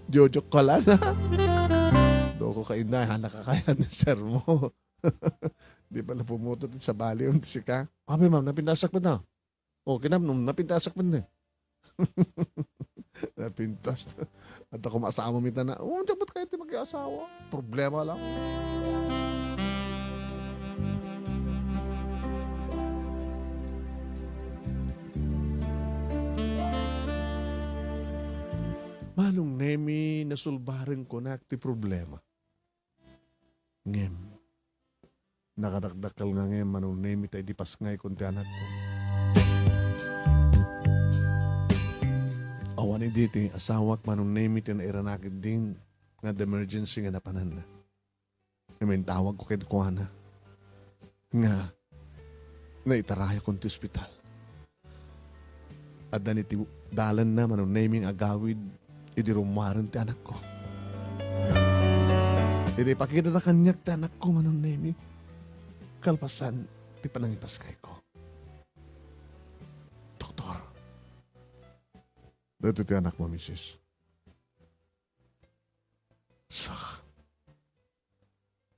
Jojok ka lang, ha? Loko ka, inday, ha? Nakakayat ni sir mo. Di pala pumutot sa baliw ti sika. Abi, ma'am, napintasak pa na. O, kinamnam, napintasak man ni. Napintas. Adda koma asawa mi tana. O, diak met kayat ti mag-asawa. Problema lang. Manong Nemi, nasulbaren kunak ti problema. Ngem, nakadakdakkel nga ngem, Manong Nemi, ta idi pasngaykon ti anakko. Awan idi ti asawak, Manong Nemi, ti nairanak idin nga adda emergency nga napananna. Ngem intawagko kenkuana nga naitarayakon ti ospital. Adda ni ti dalanna, Manong Nemi, nga agawid idi rummuaren ti anakko. Idi ipakitana kaniak ti anakko, Manong Nemi, kalpasan ti panangipaskayko. Doktor, daytoy ti anakmo, misis. Sa-,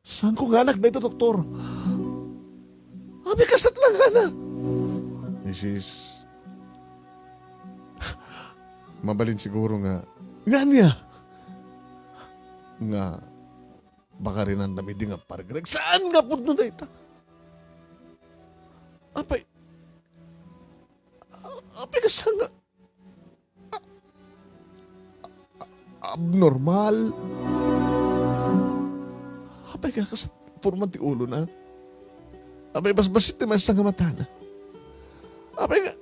saanko nga anak dayta, doktor? Apay, kasta ti langana. Misis, mabalin siguro nga, nga ania? Nga, baka rinandam idi nga pargreg. Saan nga pudno dayta? Apay, apay, kasta nga, abnormal. Apay nga, kas-, porma ti ulona. Apay, basbasit ti maysa nga matana. Apay nga,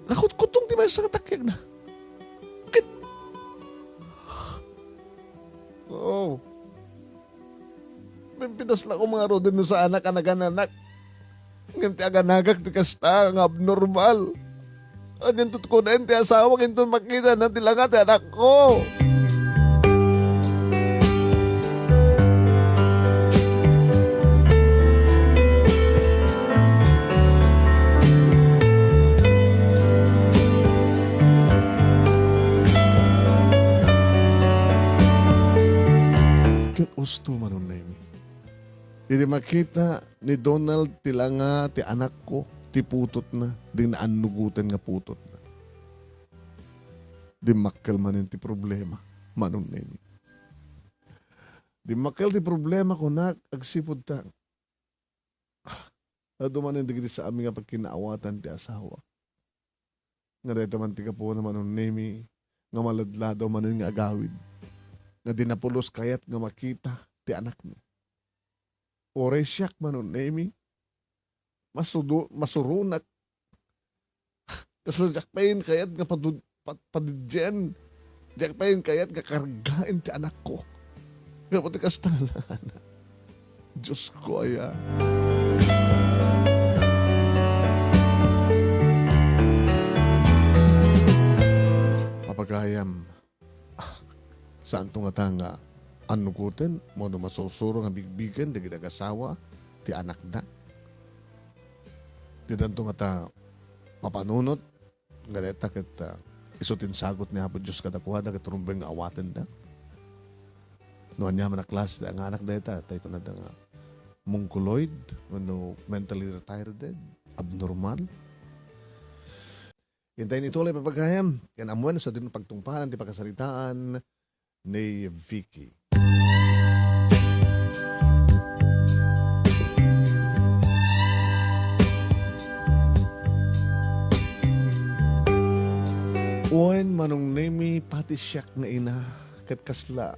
nakutkutong ti maysa nga takyagna. Ket, oh. Pimpintas la ko nga ruden no saanak a nagananak. Ngem ti aganagak ti kasta nga abnormal. Anian ti kunaen ti asawak inton makitana ti langa ti anakko? Ket usto, Manong Nemi. Idi makita ni Donald ti langa ti anakko, ti putotna, di naannugoten nga putotna. Dimmakkel manen ti problema, Manong Nemi. Dimmakkel ti problema, kunak, agsipud ta, adu manen dagiti saami nga pagkinaawatan ti asawa. Nga dayta man ti gapuna, Manong Nemi, nga maladladaw manen nga agawid, nga di napulos kayat nga makita ti anakmi. Uray siak, Manong Nemi, masudo-, masuronak. Kasla diak pay kayat nga padud-, pa-, padidien. Diak pay kayat nga kargaen ti anakko. Gapu ti kasta nga langana. Diosko aya. Papagayam, saanto ngata nga annugoten wenno masursuro nga bigbigen dagiti agasawa ti anakda? Didanto ngata mapanunot nga dayta ket, ah, isu ti insagut ni Apo Dios kadakuada ket rumbeng nga awatenda. No aniaman a klase ti anganak dayta, tay kunada nga mongoloid wenno mentally retarded, abnormal. Intay ni Tolay, papagayam, ken ammoen no sadino pagtungpalan ti pakasaritaan ni Vicky. Wen, Manong Nemi, pati siak nga ina, ket kasla,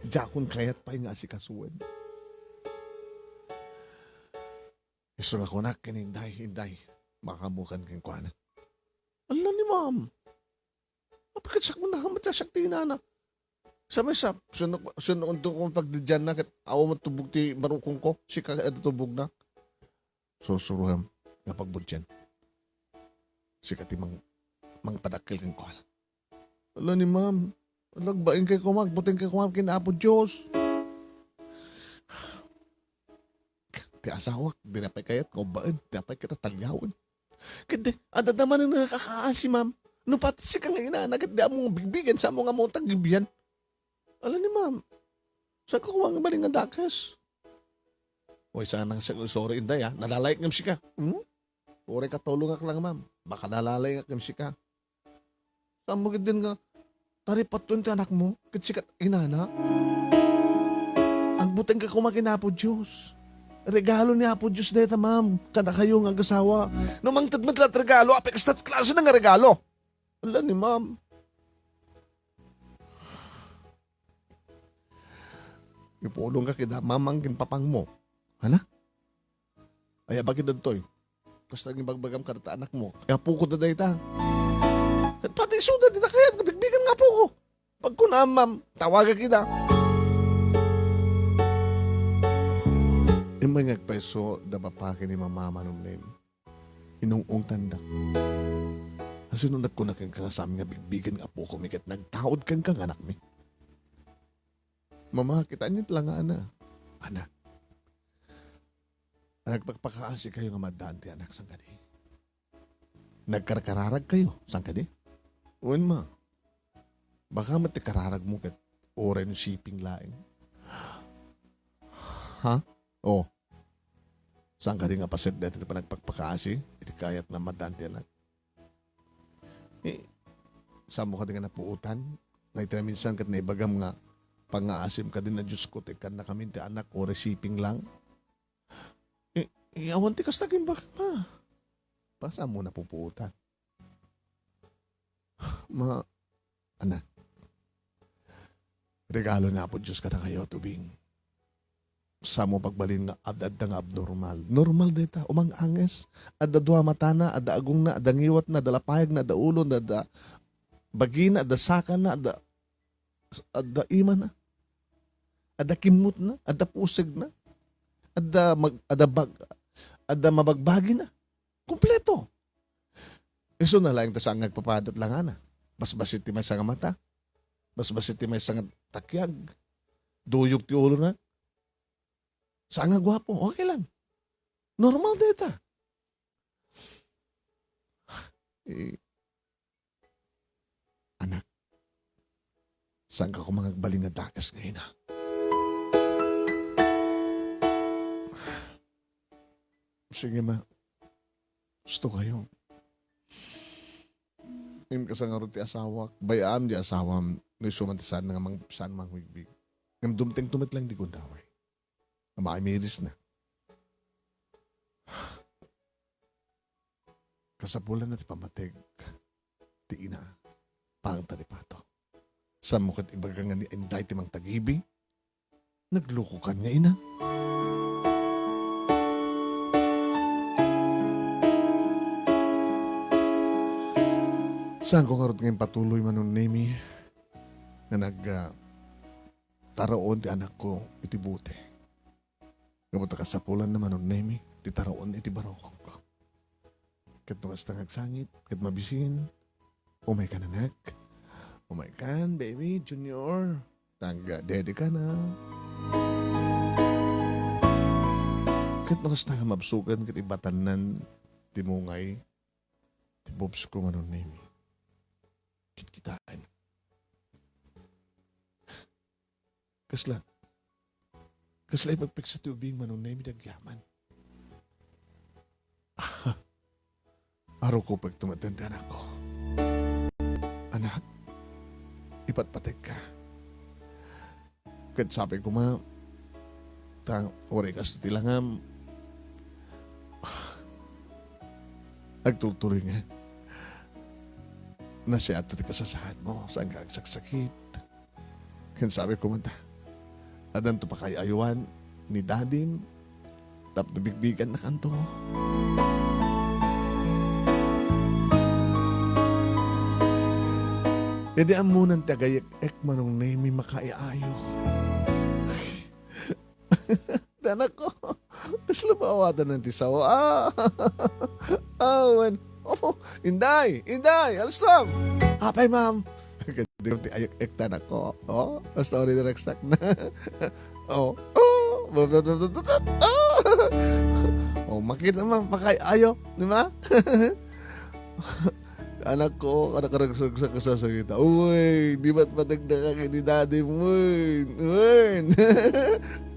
diakon kayat pay nga asikasuen. Isu nga kunak ken Inday, Inday, makaammokan kenkuana. Ala ni Ma'am. Apay ket siak met naman ti siak ti inana. Sabi sa, sino, sino kung pagdidyan na ket awan man tubog ti barukong ko, sika ket tubog na. Sursuruem nga pagbudyan. Sika ti mang-, mangpadakkel kenkuana. Ala ni Ma'am, ala, agbain kay koma, agbuteng kay koma ken Apo Dios. Ti asawak, di na pay kayat nga ubbaen, di na pay kayat taliawen. Ket di, adda manen nga kakaasi, Ma'am. No pati sika nga inana, ket di ammo nga bigbigen, sa ammo nga ammo nga tagbibian. Ala ni Ma'am, saan ko koma nga bali nga dakes? Oy, sana nga siya, sorry, Inday, ah. Nalalayek ngem sika. Hmm? Uray katulongak lang, Ma'am. Baka nalalayek ngem sika. Saan mo gid din nga, taripatuen ti anakmo, ket sika inana? Agbuteng ka koma ken Apo Dios. Regalo ni Apo Dios dayta, Ma'am, kadakayo nga agasawa. No mangted met la ti regalo, apay kasta ti klase na nga regalo? Ala ni Ma'am. Ipulong ka kida mamang ken papangmo. Hala? Ay, abagid dagtoy. Kasta nga ibagbagam kadata anakmo. Ay, apoko da dayta. Ket pati isuda, di na kayat nga bigbigan nga apoko. Pagkunam, Ma'am, tawaga kida. Immay nga agpayso da papaki ni Mama, Manong Nemi. Inung-ungtandak. Asino nagkuna kenka nga saan nga bigbigen nga apoko mi ket nagtaud kenka nga anakmi? Mama, kitaenyo ti langana. Anak, nagpakpakaasikayo nga maaddaan ti anak, saan kadi? Nagkarkararagkayo, saan kadi? Wen, ma. Baka met ti kararagmo ket uray no shipping laeng. Ha? Oh. Saan kadi nga paset dayta ti panagpakpakaasi iti kayatna maaddaan ti anak? Eh, saanmo kadi nga napuotan? Nga iti naminsan ket naibagam nga pangngaasim kadi nga Diosko ti ikkannakamin ti anak uray shipping lang? Eh, eh, awan ti kasta ket imbagak, ma. Baka saanmo napupuotan? Ma, anak, regalo ni Apo Dios kadakayo, tubing. Saanmo pagbalin nga ad-adda nga abnormal. Normal dayta, umang-anges. Adda dua matana, adda agongna, adda ngiwatna, adda lapayagna, adda ulona, adda bagina, adda sakana, adda, adda imana, adda kimmotna, adda pusegna, adda mag-, adda bag-, adda mabagbagina. Kompleto. Isuna laeng ta saan nga agpapadat langana. Basbasit ti maysa nga mata. Basbasit ti maysa nga takiag. Duyog ti ulona. Saan nga guapo. Okay lang. Normal dayta. Eh, anak, saanka koma nga agbalin nga dakes nga ina? Sige, ma. Gusto kayo. Ngem kasta ngarud ti asawak. Bay-am ti asawam. No isu man ti saan nga mang-, saan mangbigbig. Ngem dumtengto met lang ti gundaway. Nga maimirisna. Kasapulanna ti pammateg ti ina, pangta ni Pato. Saanmo ket ibaga nga ni Inday ti mangtagibi? Naglukokan nga ina. Saanko ngarud nga impatuloy, Manong Nemi, nga nag, ah, taraon ti anakko iti bote. Ngem ta kasapulanna, Manong Nemi, ti taraon iti barukongko. Ket no kasta nga agsangit, ket mabisin, umaykan, anak. Umaykan, baby, junior. Tagga, daddy ka na. Ket no kasta nga mabsugan, ket ibatannan ti mungay ti boobs ko, Manong Nemi. Kitkitaen. Kasla, kasla ipagpeksa ti ubing, Manong Nemi, dagyaman. Arukopek ti met ti anakko. Anak, ipatpategka. Ket sapay koma, ta uray kasto ti langam, agturturoy nga. Nasiato ti kasasaadmo, saanka agsaksakit. Ken sapay koma ta, addanto pakaay-ayoan ni dadim tapno bigbigannakanto. Idi ammonan ti agayek-ek, Manong Nemi, makaay-ayo. Ti anakko, kasla maawatan ti sao. Ah, awan. Oh, Inday, Inday, alistam. Apay, ma'am. Kadi ti ayek-ek ti anakko. Oh, basta uri direksak na. Oh, oh, oh. Oh, makita, ma'am, makaay-ayo, di ba? Anakko, kada karagsak ka sa sakita. Uy, di ba't mategda ka kay ni daddy mo, uy? Uy!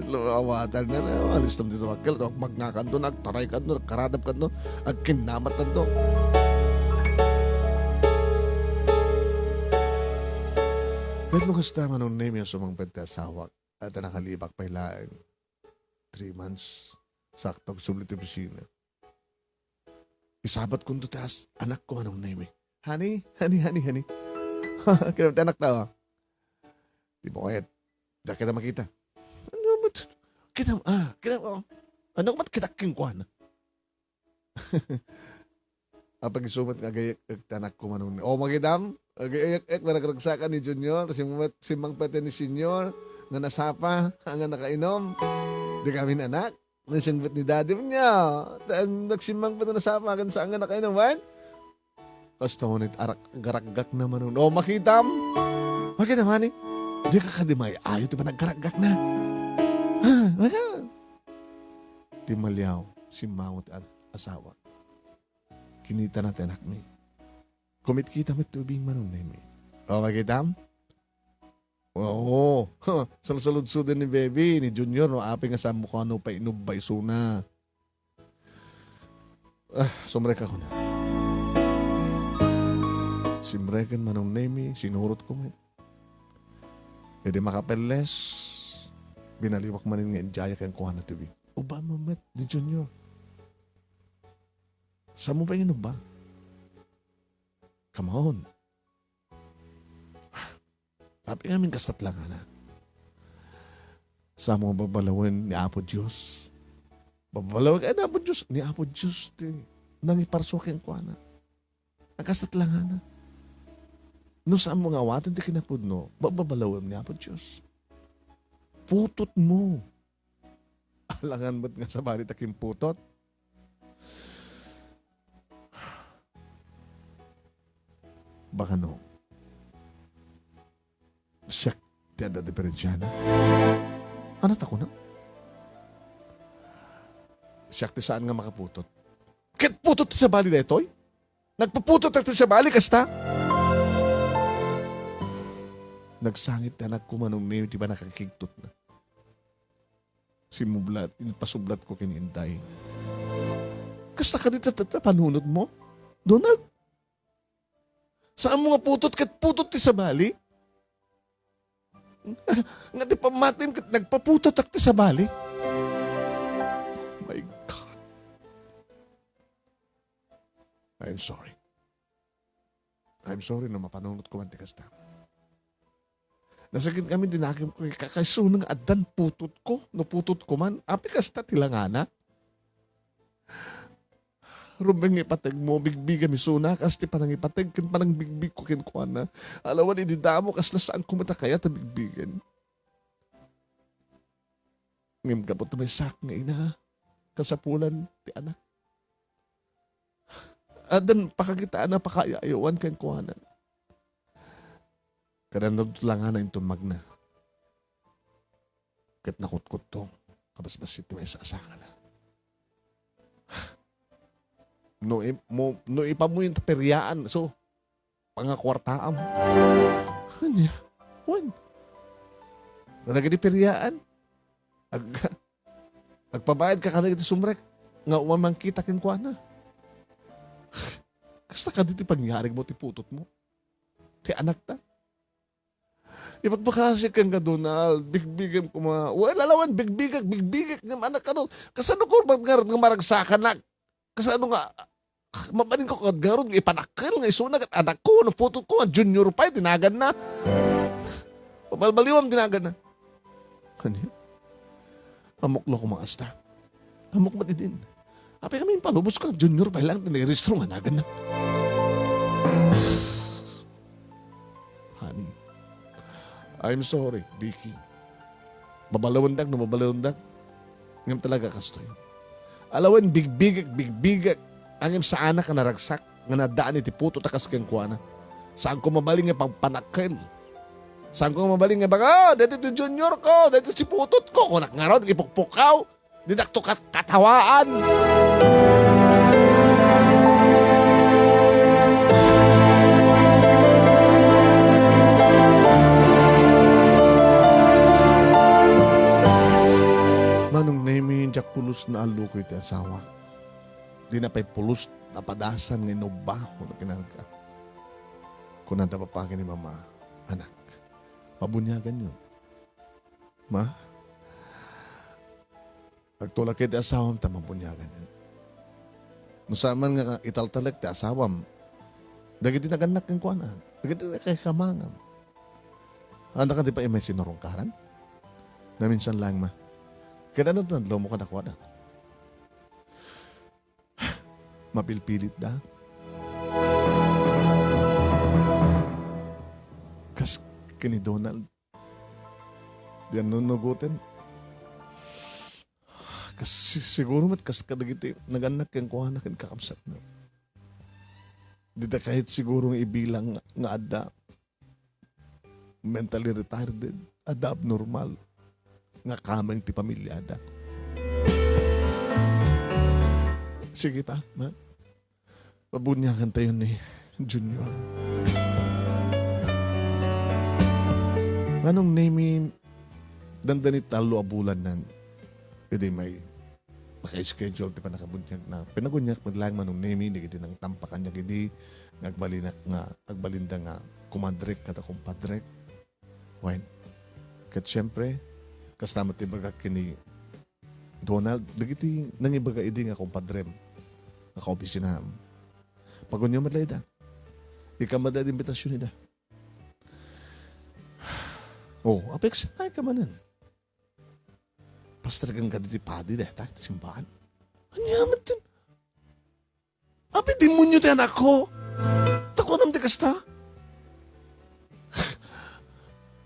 Lumawatan na na. Alistam dito, magkel, magngakanto, nagtaraykanto, nagkaradapkanto, agkinnamatanto. Ket no kasta, Manong Nemi, a sumangpet ti asawak, at nakalibak pay laeng three months, sakto, agsubli ti opisina. Isabat kunto ti as-, anakko, Manong Nemi. Honey, honey, honey, honey. Kinam ti anak ta, oh. Di mo kayat. Di kita makita. Ano ba? Kita, ah, kita, oh. Ano ba kita king kuan? Apag isumat nga agayek-ek ti anakko, Manong Nemi. Oh, makitam? Agayek-ek, maragragsakan ni Junior. Simmangpet, simmangpet ni Senior. Nga nasapa, nga nakainom. Di kami anak. Nasingpet ni daddy niya. Ta-, nagsimmang pa ito na sa akin, saan nga nakainam, wen? Kasta mo nit arak-, garagak na manon. O, makitam? Makitam, honey? Dika kadi maay-ayo ti panagkaragakna? Ha? Maka? Timmaliaw, simmango ti ag-, asawa. Kinitana ti anakmi. Kumitkita met ti ubing, Manong Nemi. O, makitam? Oo. Salsaludsoden ni Baby, ni Junior, no? Apay nga saanmo kano pay inubba isuna. Ah, sumrek ako na. Simreken, Manong Nemi, sinurotko met. Idi makapelles, binaliwak manen nga idiay kenkuana ti ubing. Ubbam met ni Junior. Saanmo pay nga inubba? Come on. Apay ngamin kasta ti langana? Saanmo nga babalawen ni Apo Dios? Babalawen ni Apo Dios, ni Apo Dios ti nangiparsua kenkuana. Kasta ti langana. No saanmo nga awaten ti kinapudno, babalawem ni Apo Dios. Putotmo. Alangan met nga sabali ta kimputot. Baka no, siak ti adda diperensiana. Ania ti kuna? Siak ti saan nga makaputot. Ket putot ti sabali daytoy? Nagpuputot ti sabali kasta? Nagsangit ti anakko, Manong Nemi, ti pannakakigtotna. Simmublat, impasublatko ken ni Inday. Kasta kadi ti, ti, ti panunotmo, Donald? Saanmo nga putot ket putot ti sabali? Nga ti pammatim ket nagpaputotak ti sabali? Oh my God. I'm sorry. I'm sorry no mapanunotko man ti kasta. Nasakit kami, dinakemko, kakaisuna nga addan putotko, no putotko man. Apay kasta ti langana? Rumbeng nga ipategmo, bigbigam isuna, kas ti panangipateg ken panangbigbigko kenkuana. Alawan idi damo, kasla saanko met a kayat a bigbigen. Ngem gapu ta maysaak nga ina, kasapulan ti anak. Addan pakakitaanna, pakaay-ayoan kenkuana. Kadannag ti langana inton magna. Ket nakutkotto, kabasbassit ti maysa a sakana. No ip-, mo, no ipamuyen ta periaan, so, pangakuartaam. Ania? Wen. No dagiti periaan, ag-, agpabayadka kadagiti sumrek nga uman mangkita kenkuana. Kasta kadi ti panyarigmo ti putotmo? Ti anakta? Ipakpakasik kenka, Donald, bigbigem koma. Well, alawan, bigbigek, bigbigek, ngem anak, ano, kasano ko ba nga, nga maragsakanak? Kasano nga, mabalinko kad ngarud nga ipanakkel nga isuna ket anakko, no putotko nga Junior pay ti naganna. Pabalbaliwam ti naganna. Ania? Ammok la koma kasta. Ammok met idin. Apay ngamin, palubos ka, Junior pay lang ti nairehistro nga naganna. Honey, I'm sorry, Vicky. Babalawendak no babalawendak. Ngem talaga kastoy. Alawen, bigbigek, bigbigek. Ngem saanak a naragsak nga naddaan iti putot a kas kenkuana. Saanko mabalin nga pagpanakkel. Saanko mabalin nga ibaga, "Ah, daytoy ti Junior ko, daytoy ti putot ko." Kunak ngarud, ipukpukaw. Dinakto kat-, katawaan. Manong Nemi, diak pulos naallukoy ti asawak. Dina pay pulos napadasan nga inubba wenno kinarga. Kunada papagi ni Mama, "Anak, pabuniaganyo." Ma, agtulak ti asawam ta mabuniagan. No saan man nga italtalek ti asawam, dagiti nagannak kenkuana, dagiti nakaikamangam. Anda ka di pa imay sinurungkaran? Naminsan lang, ma. Kaya ano tinadlaw mo kadakuada? Mapilpilit da. Kas kini Donald, diak nunugoten. Kas, si-, siguro met kas kadagiti nagannak kenkuana ken kakabsatna. Dita kahit siguro nga ibilang nga, nga adda. mentally retarded, adda abnormal nga kameng ti pamiliada. Sige pa, ma. Pabuniagantayo ni Junior. Manong Nemi, dandani tallo a bulan nan, idi may naka-schedule ti pannakabuniag na. Pinaguniak met laeng Manong Nemi, dagiti nangtampakanyak idi, nga agbalinak nga, agbalinda nga kumadrek kada kumpadrek. Wen, ket siempre, kasta met ti bagak ken ni Donald, dagiti nangibaga idi nga kumpadrem, nga kaopisinam. Paguniam met la ida. Ikam met la ida imbitasion ida. Oh, apek, sinay ka manen. Pastreken ka diti padi deta, ti simbahan. Ania met ten? Abi, demonyo ti anakko. Ta kunam ti kasta.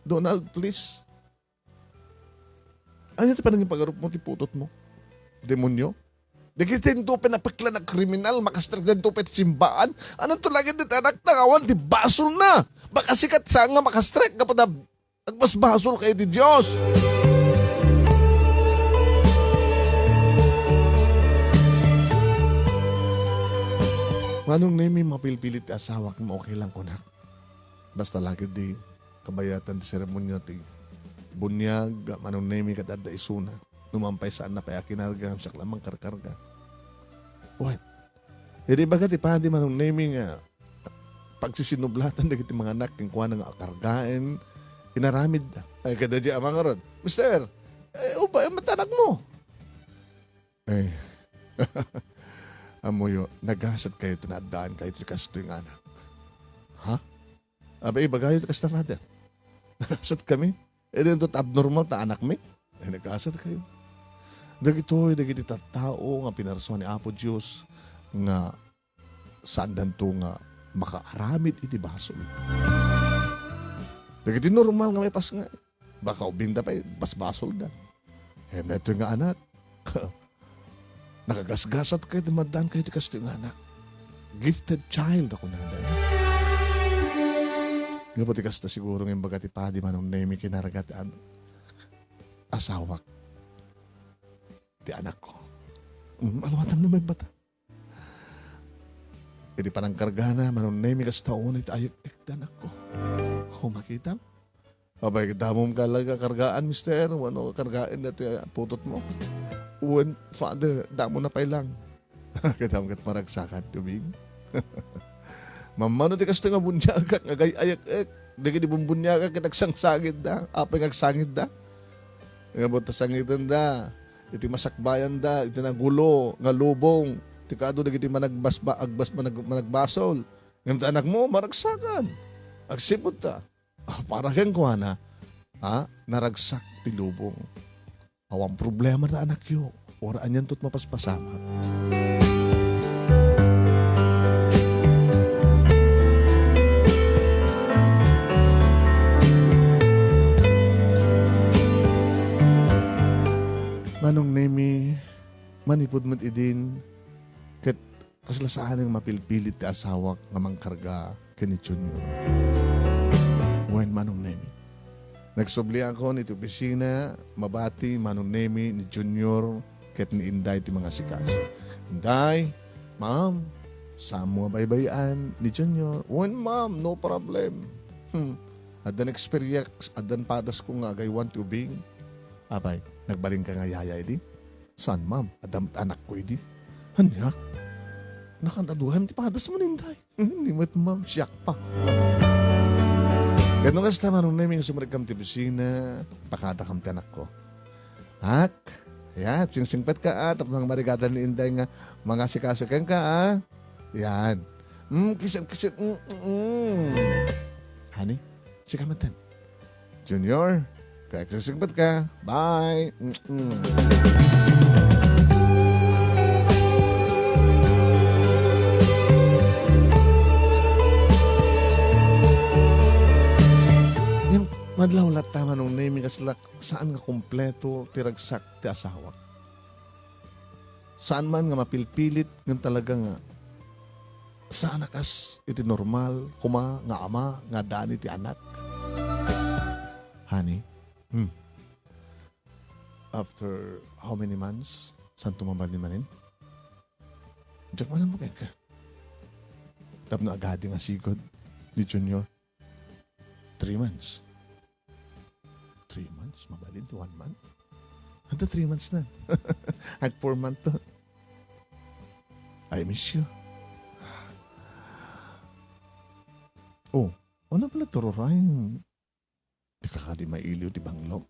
Donald, please. Ania ti panangipagarupmo ti putotmo? Demonyo? Dagiti daytoy pay napeklan a kriminal, makastrek daytoy pay ti simbaan. Ananto laeng dayta anakta nga awan ti basolna? Makasikat saan nga makastrek gapu ta agbasbasolka iti Dios. Manong Nemi, mapilpilit ti asawak nga okay lang kunak. Basta la ketdi kabayatan ti seremonia ti buniag, Manong Nemi, ket adda isuna. Nupay saan pay a kinarga, siak la mangkarkarga. Wen, idi ibaga ti padi Manong Nemi nga pagsisinublatan dagiti manganak kenkuana nga akargaen, inaramidda. Ay, kadaydi a mangarud, "Mister, eh, ubaem met anakmo." Eh, ammoyo, nagasat kayo ti naaddaan kayo ti kastoy nga anak. Ha? Abay, ibagayo ti kasta, Father. Nagasat kami. Eh, di ito abnormal ta anak mi? Eh, nagasat kayo. Dagitoy, dagiti tattao nga pinarsuan ni Apo Dios nga saandanto nga makaaramid iti basol. Dagiti normal nga maipas nga, baka ubingda pay, basbasolda. Hem, daytoy nga anak. Nakagasgasat kayo, ti maddaan kayo ti kastoy nga anak. Gifted child, a kunada. Nga pati kasta siguro nga imbaga ti padi Manong Nemi kinarga ti an-, asawak ti anakko. Mm, aluatam na may bata. Idi panangkargana, Manong Nemi, kasta unay ti ayek-ek ti anakko. O, makitam? Abay, damom ka lang kargaan, mister. Wenno kargaen daytoy putotmo. Wen, Father, damo na pay lang. Kitam ket maragsakan ti ubing. Mammano ti kastoy nga buniagak nga agay-ayek-ek. Dagiti bumbuniagak ket agsangsangitda. Apay nga agsangitda? Nga buta sangitenda iti masakbayanda, iti nagulo nga lubong, ti kaadu dagiti managbasba-, agbas-, manag-, managbasol. Ngem ti anakmo, maragsakan. Agsipud ta. Ah, para kenkuana, ha? Naragsak ti lubong. Awan problema ta anakyo. Uray anianto ti mapaspasamak. Manong Nemi, manipud met idin, ket kasla saan nga mapilpilit ti asawak nga mangkarga ken ni Junior. Wen, Manong Nemi. Nagsubliakon iti opisina, mabati Manong Nemi ni Junior ket ni Inday ti mangasikaso. "Inday, ma'am, saanmo a baybay-an ni Junior?" "Wen, ma'am, no problem." Hmm. Addan experience, addan padasko nga agaywan ti ubing. Apay, nagbalinka nga yaya idi? "Saan, ma'am? Adda met anakko idi." "Ania? Nakan-, aduahem ti padasmo ni Inday?" "Ni met, ma'am, siak pa." Ket no kasta, Manong Nemi, nga sumrekam ti opisina, pakadakam ti anakko. "Nak, ya, singsingpet ka, ah, tapno marigatan ni Inday nga mangasikaso kenka, ah. Yan. Mm, kisin, kisin, mm, mm, mm. Honey, sika metten. Junior, kaya singsingpet ka. Bye. Mm-mm." Ngem madlaw latta, Manong Nemi, kasla saan nga kompleto ti ragsak ti asawak. Saan man nga mapilpilit, ngem talaga nga saan a kas iti normal koma nga ama nga addaan iti anak. Honey? Hmm. After how many months? Saanto mabalin manen? Diak man ammo kenka. Tapno agadi nga sigud ni Junior. Three months. Three months? Mabalin? One month? Anta three months na. Ag four month to. I miss you. Oh, ano pala tururay? Dika kadi mailiw ti banglo.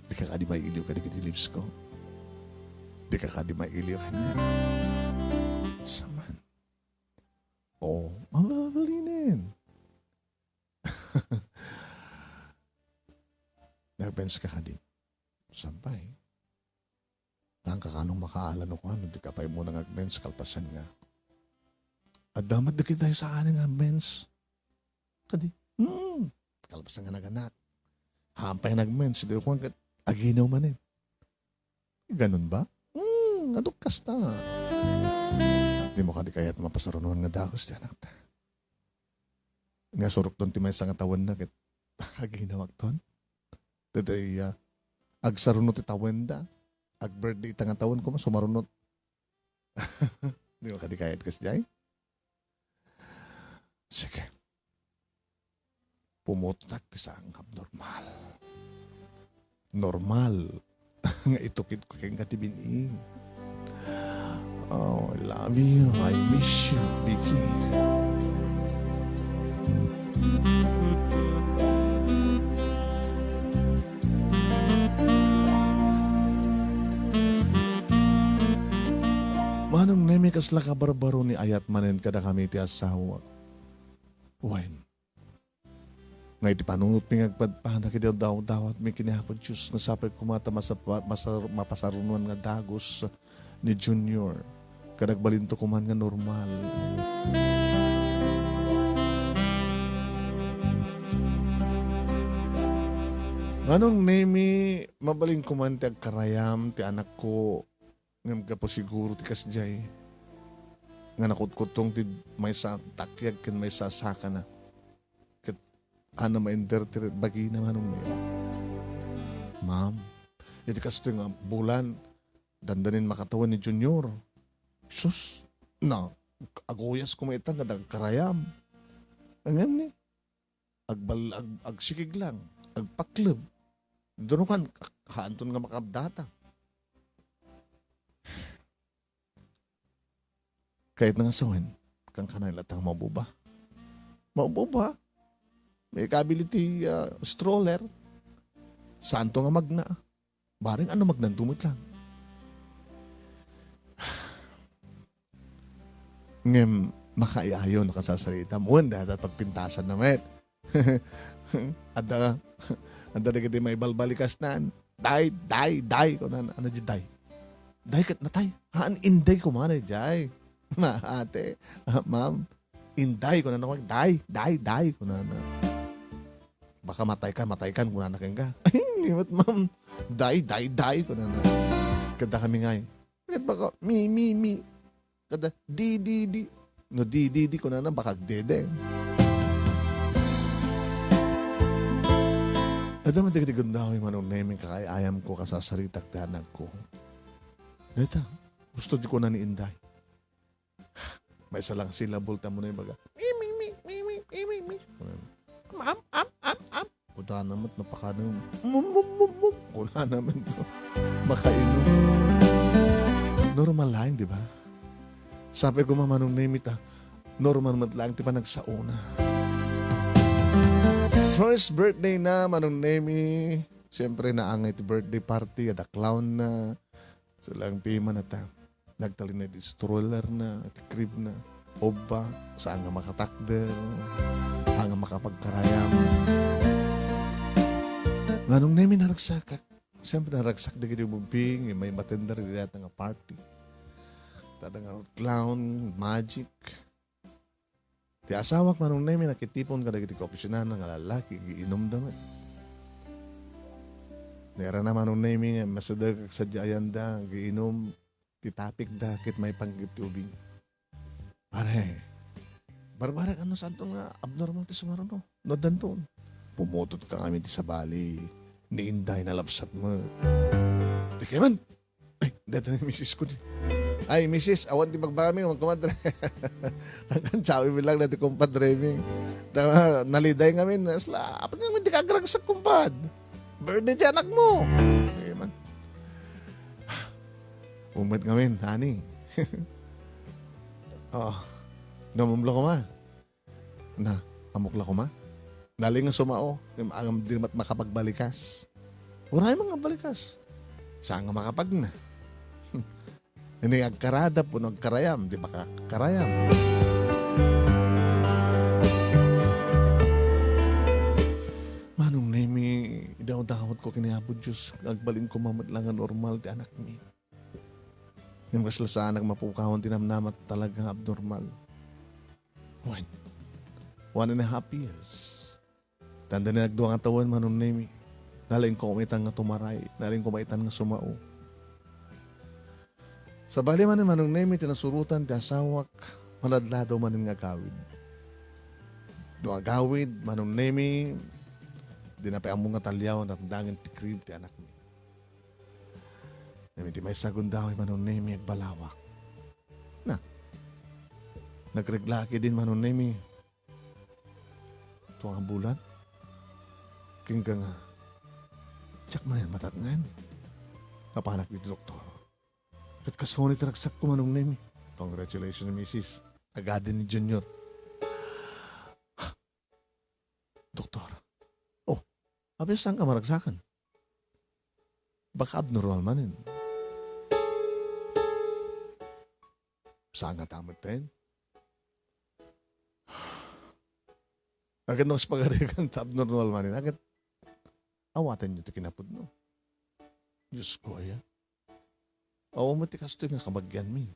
Dika kadi mailiw kadagiti lips ko. Dika kadi mailiw kaniak. Saman. Oh, mabalinen. Nag-bench ka kadi. Sampay. Nang kakano makaala no kuan, di ka pay mo nang agmens, kalpasan nga. Adda met dagiti saan nga agmens. Kadi, hmm, kalpasan nga naganak. Hampay nagmens, di kuan ket aginaw manen. Ganun ba? Hmm, aduk kasta. Di mo kadi kayat mapasarunuan nga dagus ti anakta. Nga surokton ti maysa nga tawenna ket aginawakton. Daytoy, ah, agsaruno ti tawenda. Ag-birthday ita nga tawen koma, sumarunot. Di ba kadi kayat kasdiay? Sige. Pumutotak ti saan nga abnormal. Normal nga itukit ko kenka ti bin-i. Oh, I love you. I miss you, Vicky. Manong Nemi, kasla kabarbaro ni ayat manen kadakami ti asawak. Wen, nga iti panunotmi nga agpadpada ket idawdawatmi ken ni Apo Dios nga sapay koma ta masapa-, masar-, mapasarunoan nga dagus ni Junior, ket agbalinto koman nga normal. Nganong, Nemi, mabalin koman ti agkarayam ti anakko, ngem gapu siguro ti kasdiay nga nakutkuttong ti maysa a takyag ken maysa a sakana. Ket ania mainder ti bagina, Manong Nemi? Ma'am, iti kastoy nga bulan, dandanin makatawen ni Junior. Sus, na, aguyas koma ita nga dagkarayam. Ngem ni, agbal-, ag-, agsikig lang, agpakleb. Durukan, haanton nga makabdata. Kayat na nga sawen, kankana latta nga maububa. Maububa? May ikabili ti, ah, stroller. Saanto nga magna? Bareng ano magnanto met lang. Ngem, makaiayo no kasasarita. Wen, dayta pagpintasan na met. Adda, adda dagiti maibalbalikasnan. Day, day, day, kunana. Ania diay day? Day ket natay. Haan, inday koma diay. Ma, ate, ah, ma'am, inday, kunana. Day, day, day, kunana. Baka mataykan, mataykan, kunana kenka. Ay, ni met, ma'am. Day, day, day, kunana. Ket dakami ngay. Ket baka, mi, mi, mi. Kada, di, di, di. No di, di, di, kunana, baka agdede. Adda man dagiti gundaway, Manong Nemi, kakaay-ayamko, kasasaritak ti anakko. Dayta, gusto di ko na ni Inday. Maysa lang syllable, ta mo na ibaga, "Mi, mi, mi, mi, mi, mi, mi, mi." Am, am, am, am. Kunana met napakanem. Mum, mum, mum, mum. Kunana met makainom. Normal laeng, di ba? Sapay koma, Manong Nemi, ta normal met laeng ti panagsaona. First birthday na, Manong Nemi. Siyempre, naangay ti birthday party, adda clown na. So, lang pimana ta. Nagtalina iti stroller na, iti crib na. Obba, saan nga makatakder, saan nga makapagkarayam. Nganong, Nemi, naragsakak? Siyempre, naragsak dagiti ubing, may matender iti dayta nga party. Tada nga clown, magic. Ti asawak, Manong Nemi, nakitipon kadagiti kaopisinana nga lallaki, giinumda met. Nairana, Manong Nemi, nga masadakak sadiay ayanda, giinum ti tapikda ket maipanggep ti ubing. Pare, barbarek, ano, saanto nga abnormal ti sumaruno? No addanton. Pumutot ka ngamin ti sabali. Ni Inday nalapsat mo. Di kay man. Ay, deta ni misis ko di. Ay, misis, awan ti magbagami, magkumadre. Hanggang tsawi mi lang na ti kumpadre mi. Tama, naliday ngamin. Asla, apan ngamin di ka agragsak, kumpad. Birthday ti anak mo. Di kay man. Umet ngamin, honey. Oh, namumlo ko ma. Na, ammok la koma. Nalin nga sumao, ngem agam di met makapagbalikas. Uray man nga balikas. Saan nga makapagna? Ini agkarada wenno agkarayam, di makakarayam. Manong Nemi, idawdawat ko ken ni Apo Dios, agbalin koma met la nga normal ti anakmi. Ngem kasla saanak mapukawan ti namnama talaga nga abnormal. One, one and a half years. Tanda ni nagdua nga tawen, Manong Nemi. Nalaing ko maitan nga tumaray. Nalaing ko maitan nga sumao. Sabali man ni Manong Nemi, ti nasurotan ti asawak, maladladaw manen nga agawid. No agawid, Manong Nemi, di na pay ammo nga taliaw, natdangen ti crib ti anakmi. Ngem iti maysa a gundaway, Manong Nemi, agbalawak. Na, nagregla ketdin, Manong Nemi. Tua nga bulan. Ken ka nga, diak manen matatngen. Napanak ditoy doktor. Ket kasano ti ragsakko, Manong Nemi? Congratulations, misis. Agadi ni Junior. Doktor. Oh, apay saan ka maragsakan? Baka abnormal manen. Saan nga ta metten? Akin no, kas pagarigan ta abnormal manen. Akin, awaten yo ti kinapudno. Diyos ko, aya. Awan met ti kastoy nga kabagianmi.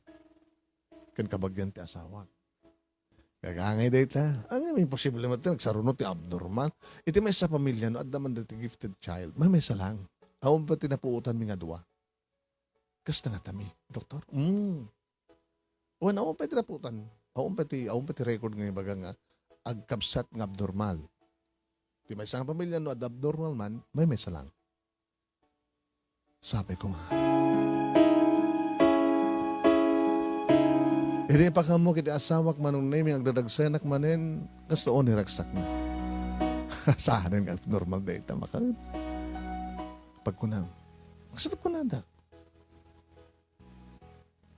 Ken kabagian ti asawak. Kagangay dayta. Ang imposible met ti nagsaruno ti abnormal. Iti maysa a pamilya, no, adda man dayta gifted child. Maymaysa lang. Awan pay ti napuotanmi nga dua. Kasta nga tami, doktor? Mm. Wen, awan pay ti napuotan. Awan pay ti, awan pay ti record nga ibaga nga agkabsat nga abnormal. Ti maysa nga pamilya, no, adda abnormal man, maymaysa lang. Sabi ko nga. Idi ipakammo iti asawak, Manong Nemi, agdadagsayanak manen, kasta unay ragsakna. Saanen nga abnormal dayta, maka-, pagkunam. Kasta kunada.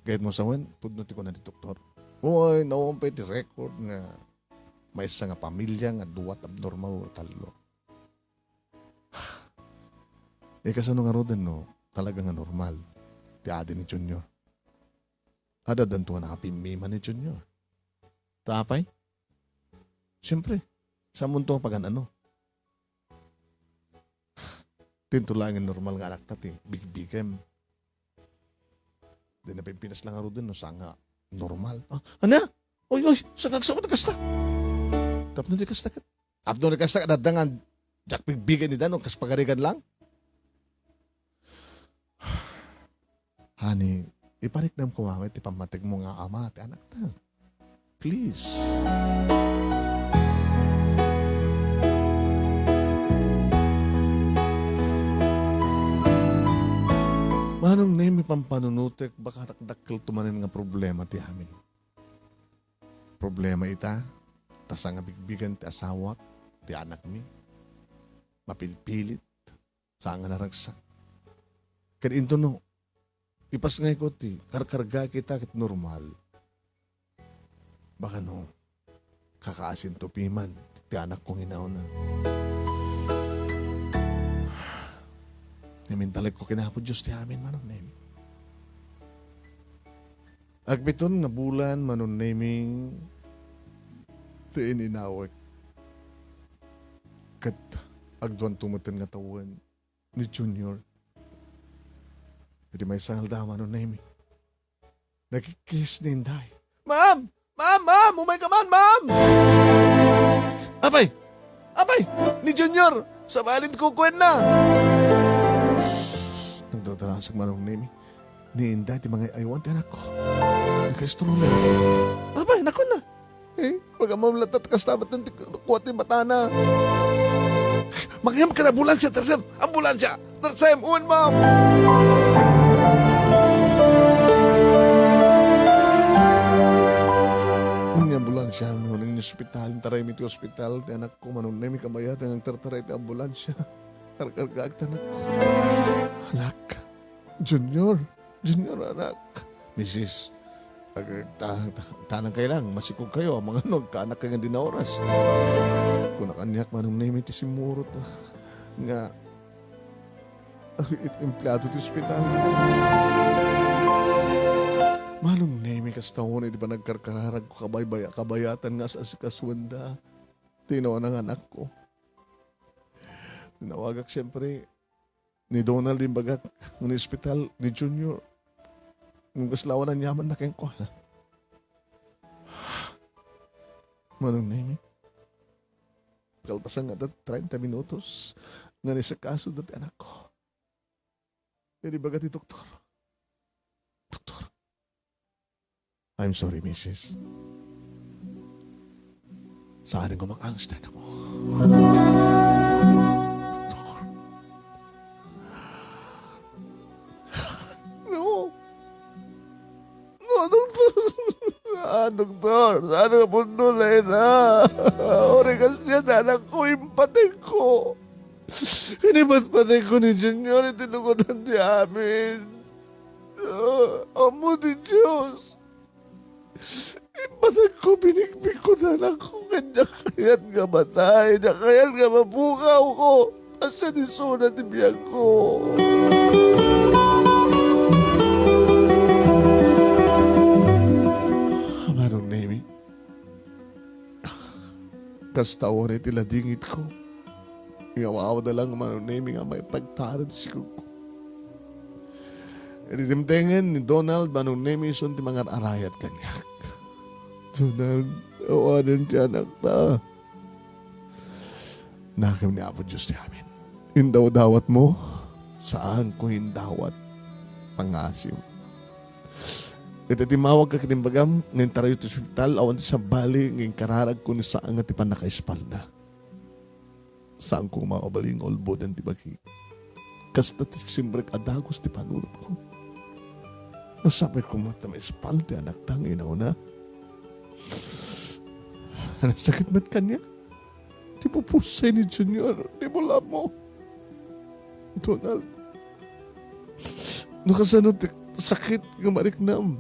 Gayyem no sawen, pudno ti kuna ti doktor. Uy, nawan pay ti record nga maysa nga pamilya nga duat abnormal wenno tallo. Eh, kasano ngaruden no talaga nga normal ti adi ni Junior? Addanto nga nakapimmiman ni Junior. Ta apay? Siyempre, saan monto nga pagan-ano? Dinto laeng nga normal nga anakta ti bigbigem. Di na Pilipinas lang ngaruden no saan nga normal. Ah, ana? Oy, oy, saan nga agsao ti kasta? Tapno di kasta ket. Tapno di kasta ket adda nga diak bigbigem ida no kas pagarigan lang. Honey, ipariknam koma met ti pammategmo nga ama ti anakta. Please. Manong Nemi, pampanunotek, baka dakdakkel to manen nga problema ti amin. Problema ita, ta saan nga bigbigen ti asawak, ti anakmi. Mapilpilit. Saan nga naragsak. Ket intono, ipasngayko ti karkarga kita ket normal. Baka no, kakaasinto piman ti anakko nga inauna. Imintalekko ken Apo Dios ti amin, Manong Nemi. Agpiton nga bulan, Manong Nemi, ti in-inawek. Ket agduanto metten nga tawen ni Junior. Iti maysa nga aldaw, Manong Nemi, nakikis ni Inday. "Ma'am! Ma'am! Ma'am! Umay ka man, ma'am!" "Apay! Apay! Ni Junior! Sabalin ko kuenna!" Nagdadarasak, Manong Nemi. Ni Inday ti mangay-aywan ti anakko. Nakaistorya. "Apay, nakuenna. Eh, pagammom latta ta kasta met ti kua ti matana." Mangyam ka na ambulansya, Tersem! Ambulansya! Tersem, uwan mo! Ania ambulansya, no, nang ospital, intaray mi ti ospital, ti anakko, Manong Nemi, kabayatan nga agtartaray ti ambulansya. Karkargaak ti anakko. Anak, Junior, Junior, anak. Misis, ag-, ta-, ta-, tanang kayo lang, masikog kayo, mangano, agkaanak kayo nga di na oras. Kuna kaniak, Manong Nemi, ti simmurot nga, ag-, it-, empleado ti ospital. Manong Nemi, kasta unay ti panagkarkararag ko, kabay-, kabayatan nga as-asikasuenda ti inauna nga anakko. Tinawagak, siyempre, ni Donald, imbagak, ni ospital, ni Junior. Ngem kasla awan aniamanna kenkuana. Manong Nemi, kalpasan nga adda treinta minutos nga naasikasoda ti anakko. Ket ibaga ti doktor, "Doktor, I'm sorry, misis. Saan nga mang-anges ti anakmo." Doktor. No. No, doktor. Ah, doktor, saan nga pudno na ina? Uray kasdiay ti anakko, impatengko. Kinipatpatengko ni Junior iti lukodan ti amin. Ah, ammo ti Dios. Impatengko, pinikpikko ti anakko, ket diak kayat nga matay, diak kayat nga mapukawko. Asya ti isuna ti biagko. Manong Nemi, kasta unay ti ladingitko. Nga aw-awda lang, Manong Nemi, nga maipagtaud ti sikogko. Idi dimtengen ni Donald, Manong Nemi, isun ti mangar-arayat kaniak. "Donald, awanen ti anakta." Nakem ni Apo Dios ti amin. Indawdawatmo, saanko indawat pangasim. Iti timmawagka ket imbagam nga intaray ti ospital, awan ti sabali nga inkararagko ni saan nga ti pannakaispalna. Saanko nga mabalin nga ulboden ti bagi. Kasta ti simrek a dagus ti panunotko. Nasapay koma ta maispal ti anakta nga inauna. Nasakit met kaniak ti pupusay ni Junior, ti bulamo. Donald, no kasano ti sakit nga mariknam,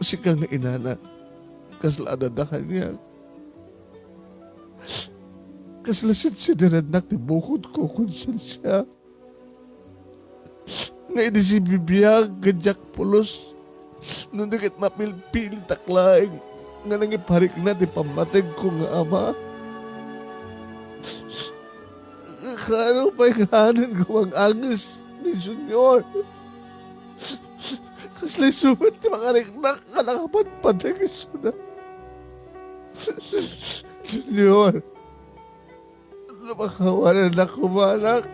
sika nga inana, kasla adda kaniak. Kasla sidsidirennak ti bukodko, konsensia. Nga idi sibibiag, ket diak pulos, no di ket mapilpilitak laeng nga nangiparikna ti pammatengko nga ama. Kaano pay nga saanen nga mang-anges ni Junior? Kasla isu met ti mangariknak nga nakapatpateg isuna. Junior, no pakawanennak koma, anak,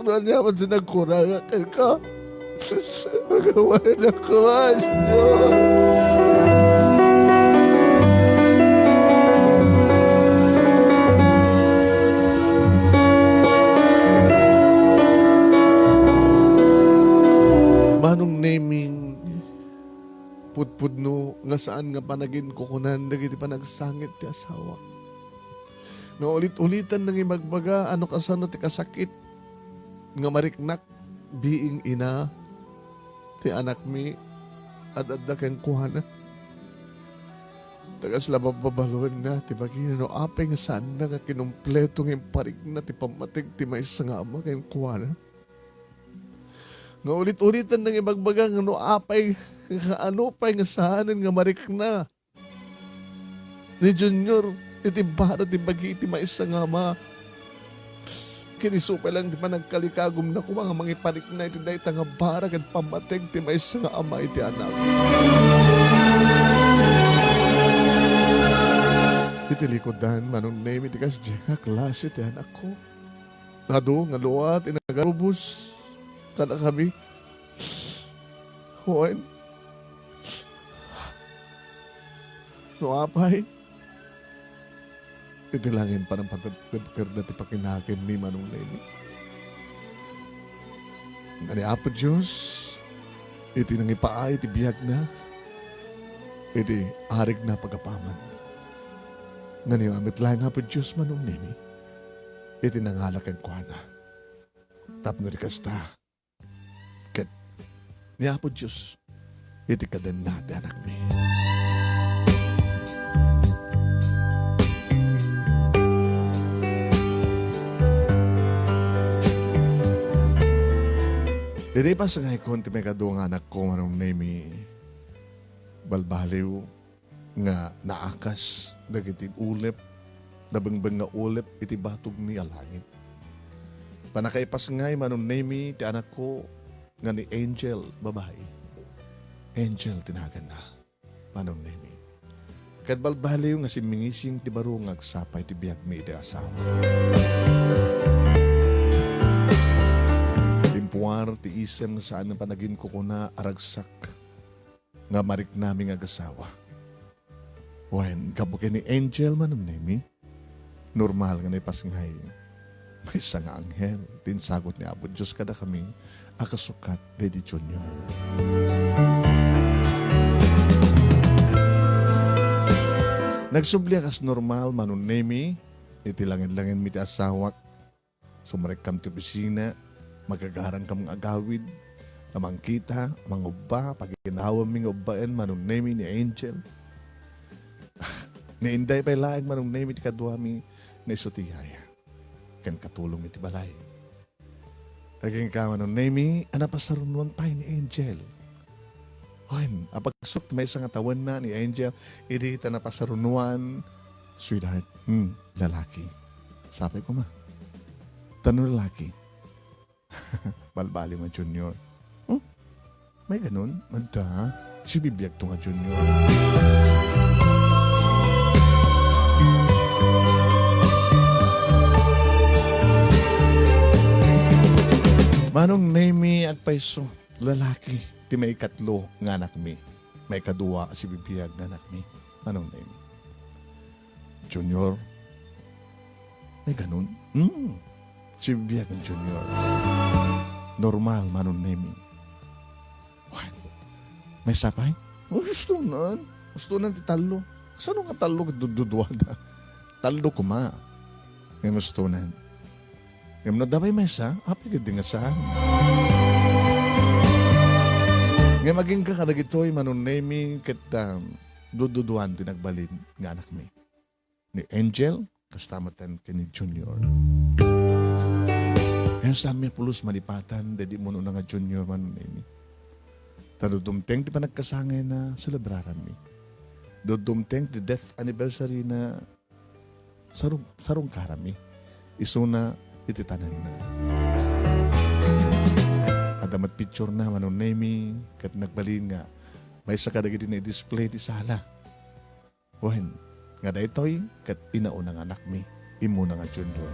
no ania man ti nagkurangak kenka, pakawanennak koma, Junior. Manong Neming, pudpudno nga saan nga panaginkukunan dagiti panagsangit ti asawak. Nga ulit-ulitan nangibagbaga a no kasano ti kasakit nga mariknak biing ina ti anakmi ad-adda kenkuana. Ta kasla babbabaluenna ti bagina no apay nga saanna nga kinumpleto nga imparikna ti pammateg ti maysa nga ama kenkuana. Nga ulit-ulitan nangibagbaga nga no apay, kaano pay nga saanen nga marikna ni Junior iti bara ti bagi ti maysa nga ama. Ket isu pay lang ti panagkalikagumna koma nga mangiparikna iti dayta nga bara ken pammateg ti maysa nga ama iti anak. Iti likudan, Manong Nemi, ti kasdiay nga klase ti anakko. Adu nga lua ti nagarubos kadakami. Wen, no apay, iti langit, panangpatibkerna ti pakinakemmi, Manong Nemi. Nga ni Apo Dios, iti nangipaay ti biagna, iti arigna pagapaman. Nga ni met laeng, Apo Dios, Manong Nemi, iti nangala kenkuana. Tapno di kasta, ket ni Apo Dios iti kadenna ti anakmi. Didi pas nga ikon ti maikadua nga anakko, Manong Nemi, balbaliw nga naakas dagiti ulep, nabengbeng nga ulep iti batogmi a langit. Pannakaipas ngay, Manong Nemi, ti anakko nga ni Angel, babai. Angel ti naganna, Manong Nemi. Ket balbaliw nga simmingising ti baro nga agsapa iti biagmi iti asawa. Timpuar ti isem nga saan nga panaginkukuna a ragsak nga mariknami nga agasawa. Wen, gapu ken ni Angel, Manong Nemi, normal nga naipasngay. Maysa nga anghel ti insagut ni Apo Dios kadakami a kasukat daydi Junior. Nagsubli a kas normal, Manong Nemi, iti langed-langenmi ti asawak. Sumrekkam ti opisina, magagaramkam nga agawid, a mangkita, mangubba, paginawammi nga ubbaen, Manong Nemi, ni Angel. Ni Inday pay laeng, Manong Nemi, ti kaduami nga isu ti yaya ken katulongmi ti balay. Agingga, Manong Nemi, a napasarunoan pay ni Angel. Wen, apagsuk ti maysa nga tawenna ni Angel, idi ta napasarunoan, sweetheart, hmm, lalaki. Sapay koma. Tano lalaki. Balbaliw nga Junior. Hmm? May ganun? Adda? Sibibiagto nga Junior. Manong Nemi, agpayso. Lalaki ti maikatlo nga anakmi, maikadua a sibibiag nga anakmi. Manong Nemi. Junior, may ganun? Hmm. Sibibiag nga Junior. Normal, Manong Nemi. Wen, maysa pay? Oh, hustonan. Hustonan ti tallo. Sano nga tallo ket dududuada? Tallo koma. Ngem hustonan. Ngem no adda pay maysa, apay ketdi nga saan? Ngem agingga kadagitoy, Manong Nemi, ket, um, dududuan ti nagbalin nga anakmi. Ni Angel, kasta met ken ni Junior. Ngem saanmi a pulos malipatan daydi umuna nga Junior, Manong Nemi. Ta no dumteng ti panagkasangayna, selebraranmi. No dumteng ti death anniversary na, sarung-, sarungkaranmi. Isuna iti tanenna. Adda met picture na, Manong Nemi, ket nagbalin nga maysa kadagiti nai-display ti sala. Wen, nga daytoy ket inauna nga anakmi, immuna nga Junior.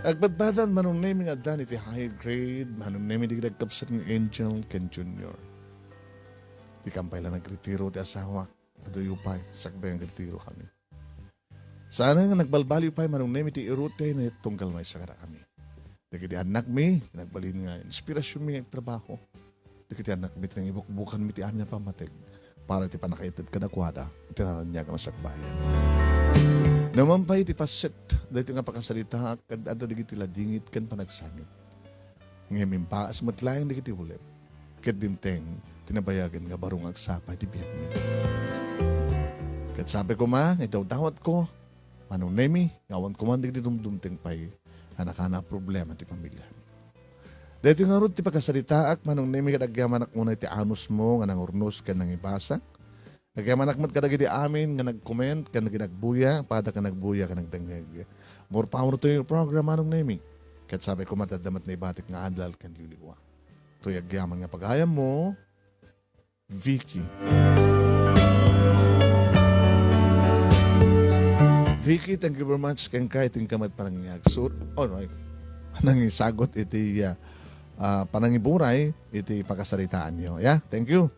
Agpadpadan, Manong Nemi, nga addan iti higher grade, Manong Nemi, dagiti nagkabsat nga Angel ken Junior. Dikan pay la nagretiro ti asawak, kaduyo pay, sakbay nga agretirokami. Saan nga nagbalbaliw pay, Manong Nemi, ti irutay na tunggal maysa kadakami. Dagiti annakmi, nagbalin nga inspirasionmi nga agtrabaho. Dagiti annakmi ti nangibukbukanmi ti amin a pammateg para iti pannakaited kadakuada iti naraniag a masakbayan. Naman pay iti paset, daytoy nga pakasalitaak, kad-, adda dagiti ladingit ken panagsangit. Ngem imbaas met laeng dagiti ulep, ket dimteng ti nabayagen nga baro nga agsapa iti biagmi. Ket sapay koma nga idawdawatko, Manong Nemi, nga awan koma dagiti dumdumteng pay a nakana a problema ti pamiliami. Daytoy ngarud ti pakasalitaak, Manong Nemi, ket agyamanak unay ti anusmo nga nangurnos ken nangibasa. Agyamanak met kadagiti amin nga nag-comment ken dagiti nagbuya, pada ken nagbuya ken nagdengngeg. More power to your program, Manong Nemi. Ket sapay koma ta adda met naibatik nga adal ken liwliwa. Toy agyaman nga pagayammo, Vicky. Vicky, thank you very much. Kenka, iti inka met panangiagsut. Oh, no, ay, panangisagot iti, ah, ah, panangiburay iti pakasalitaanyo. Yeah, thank you.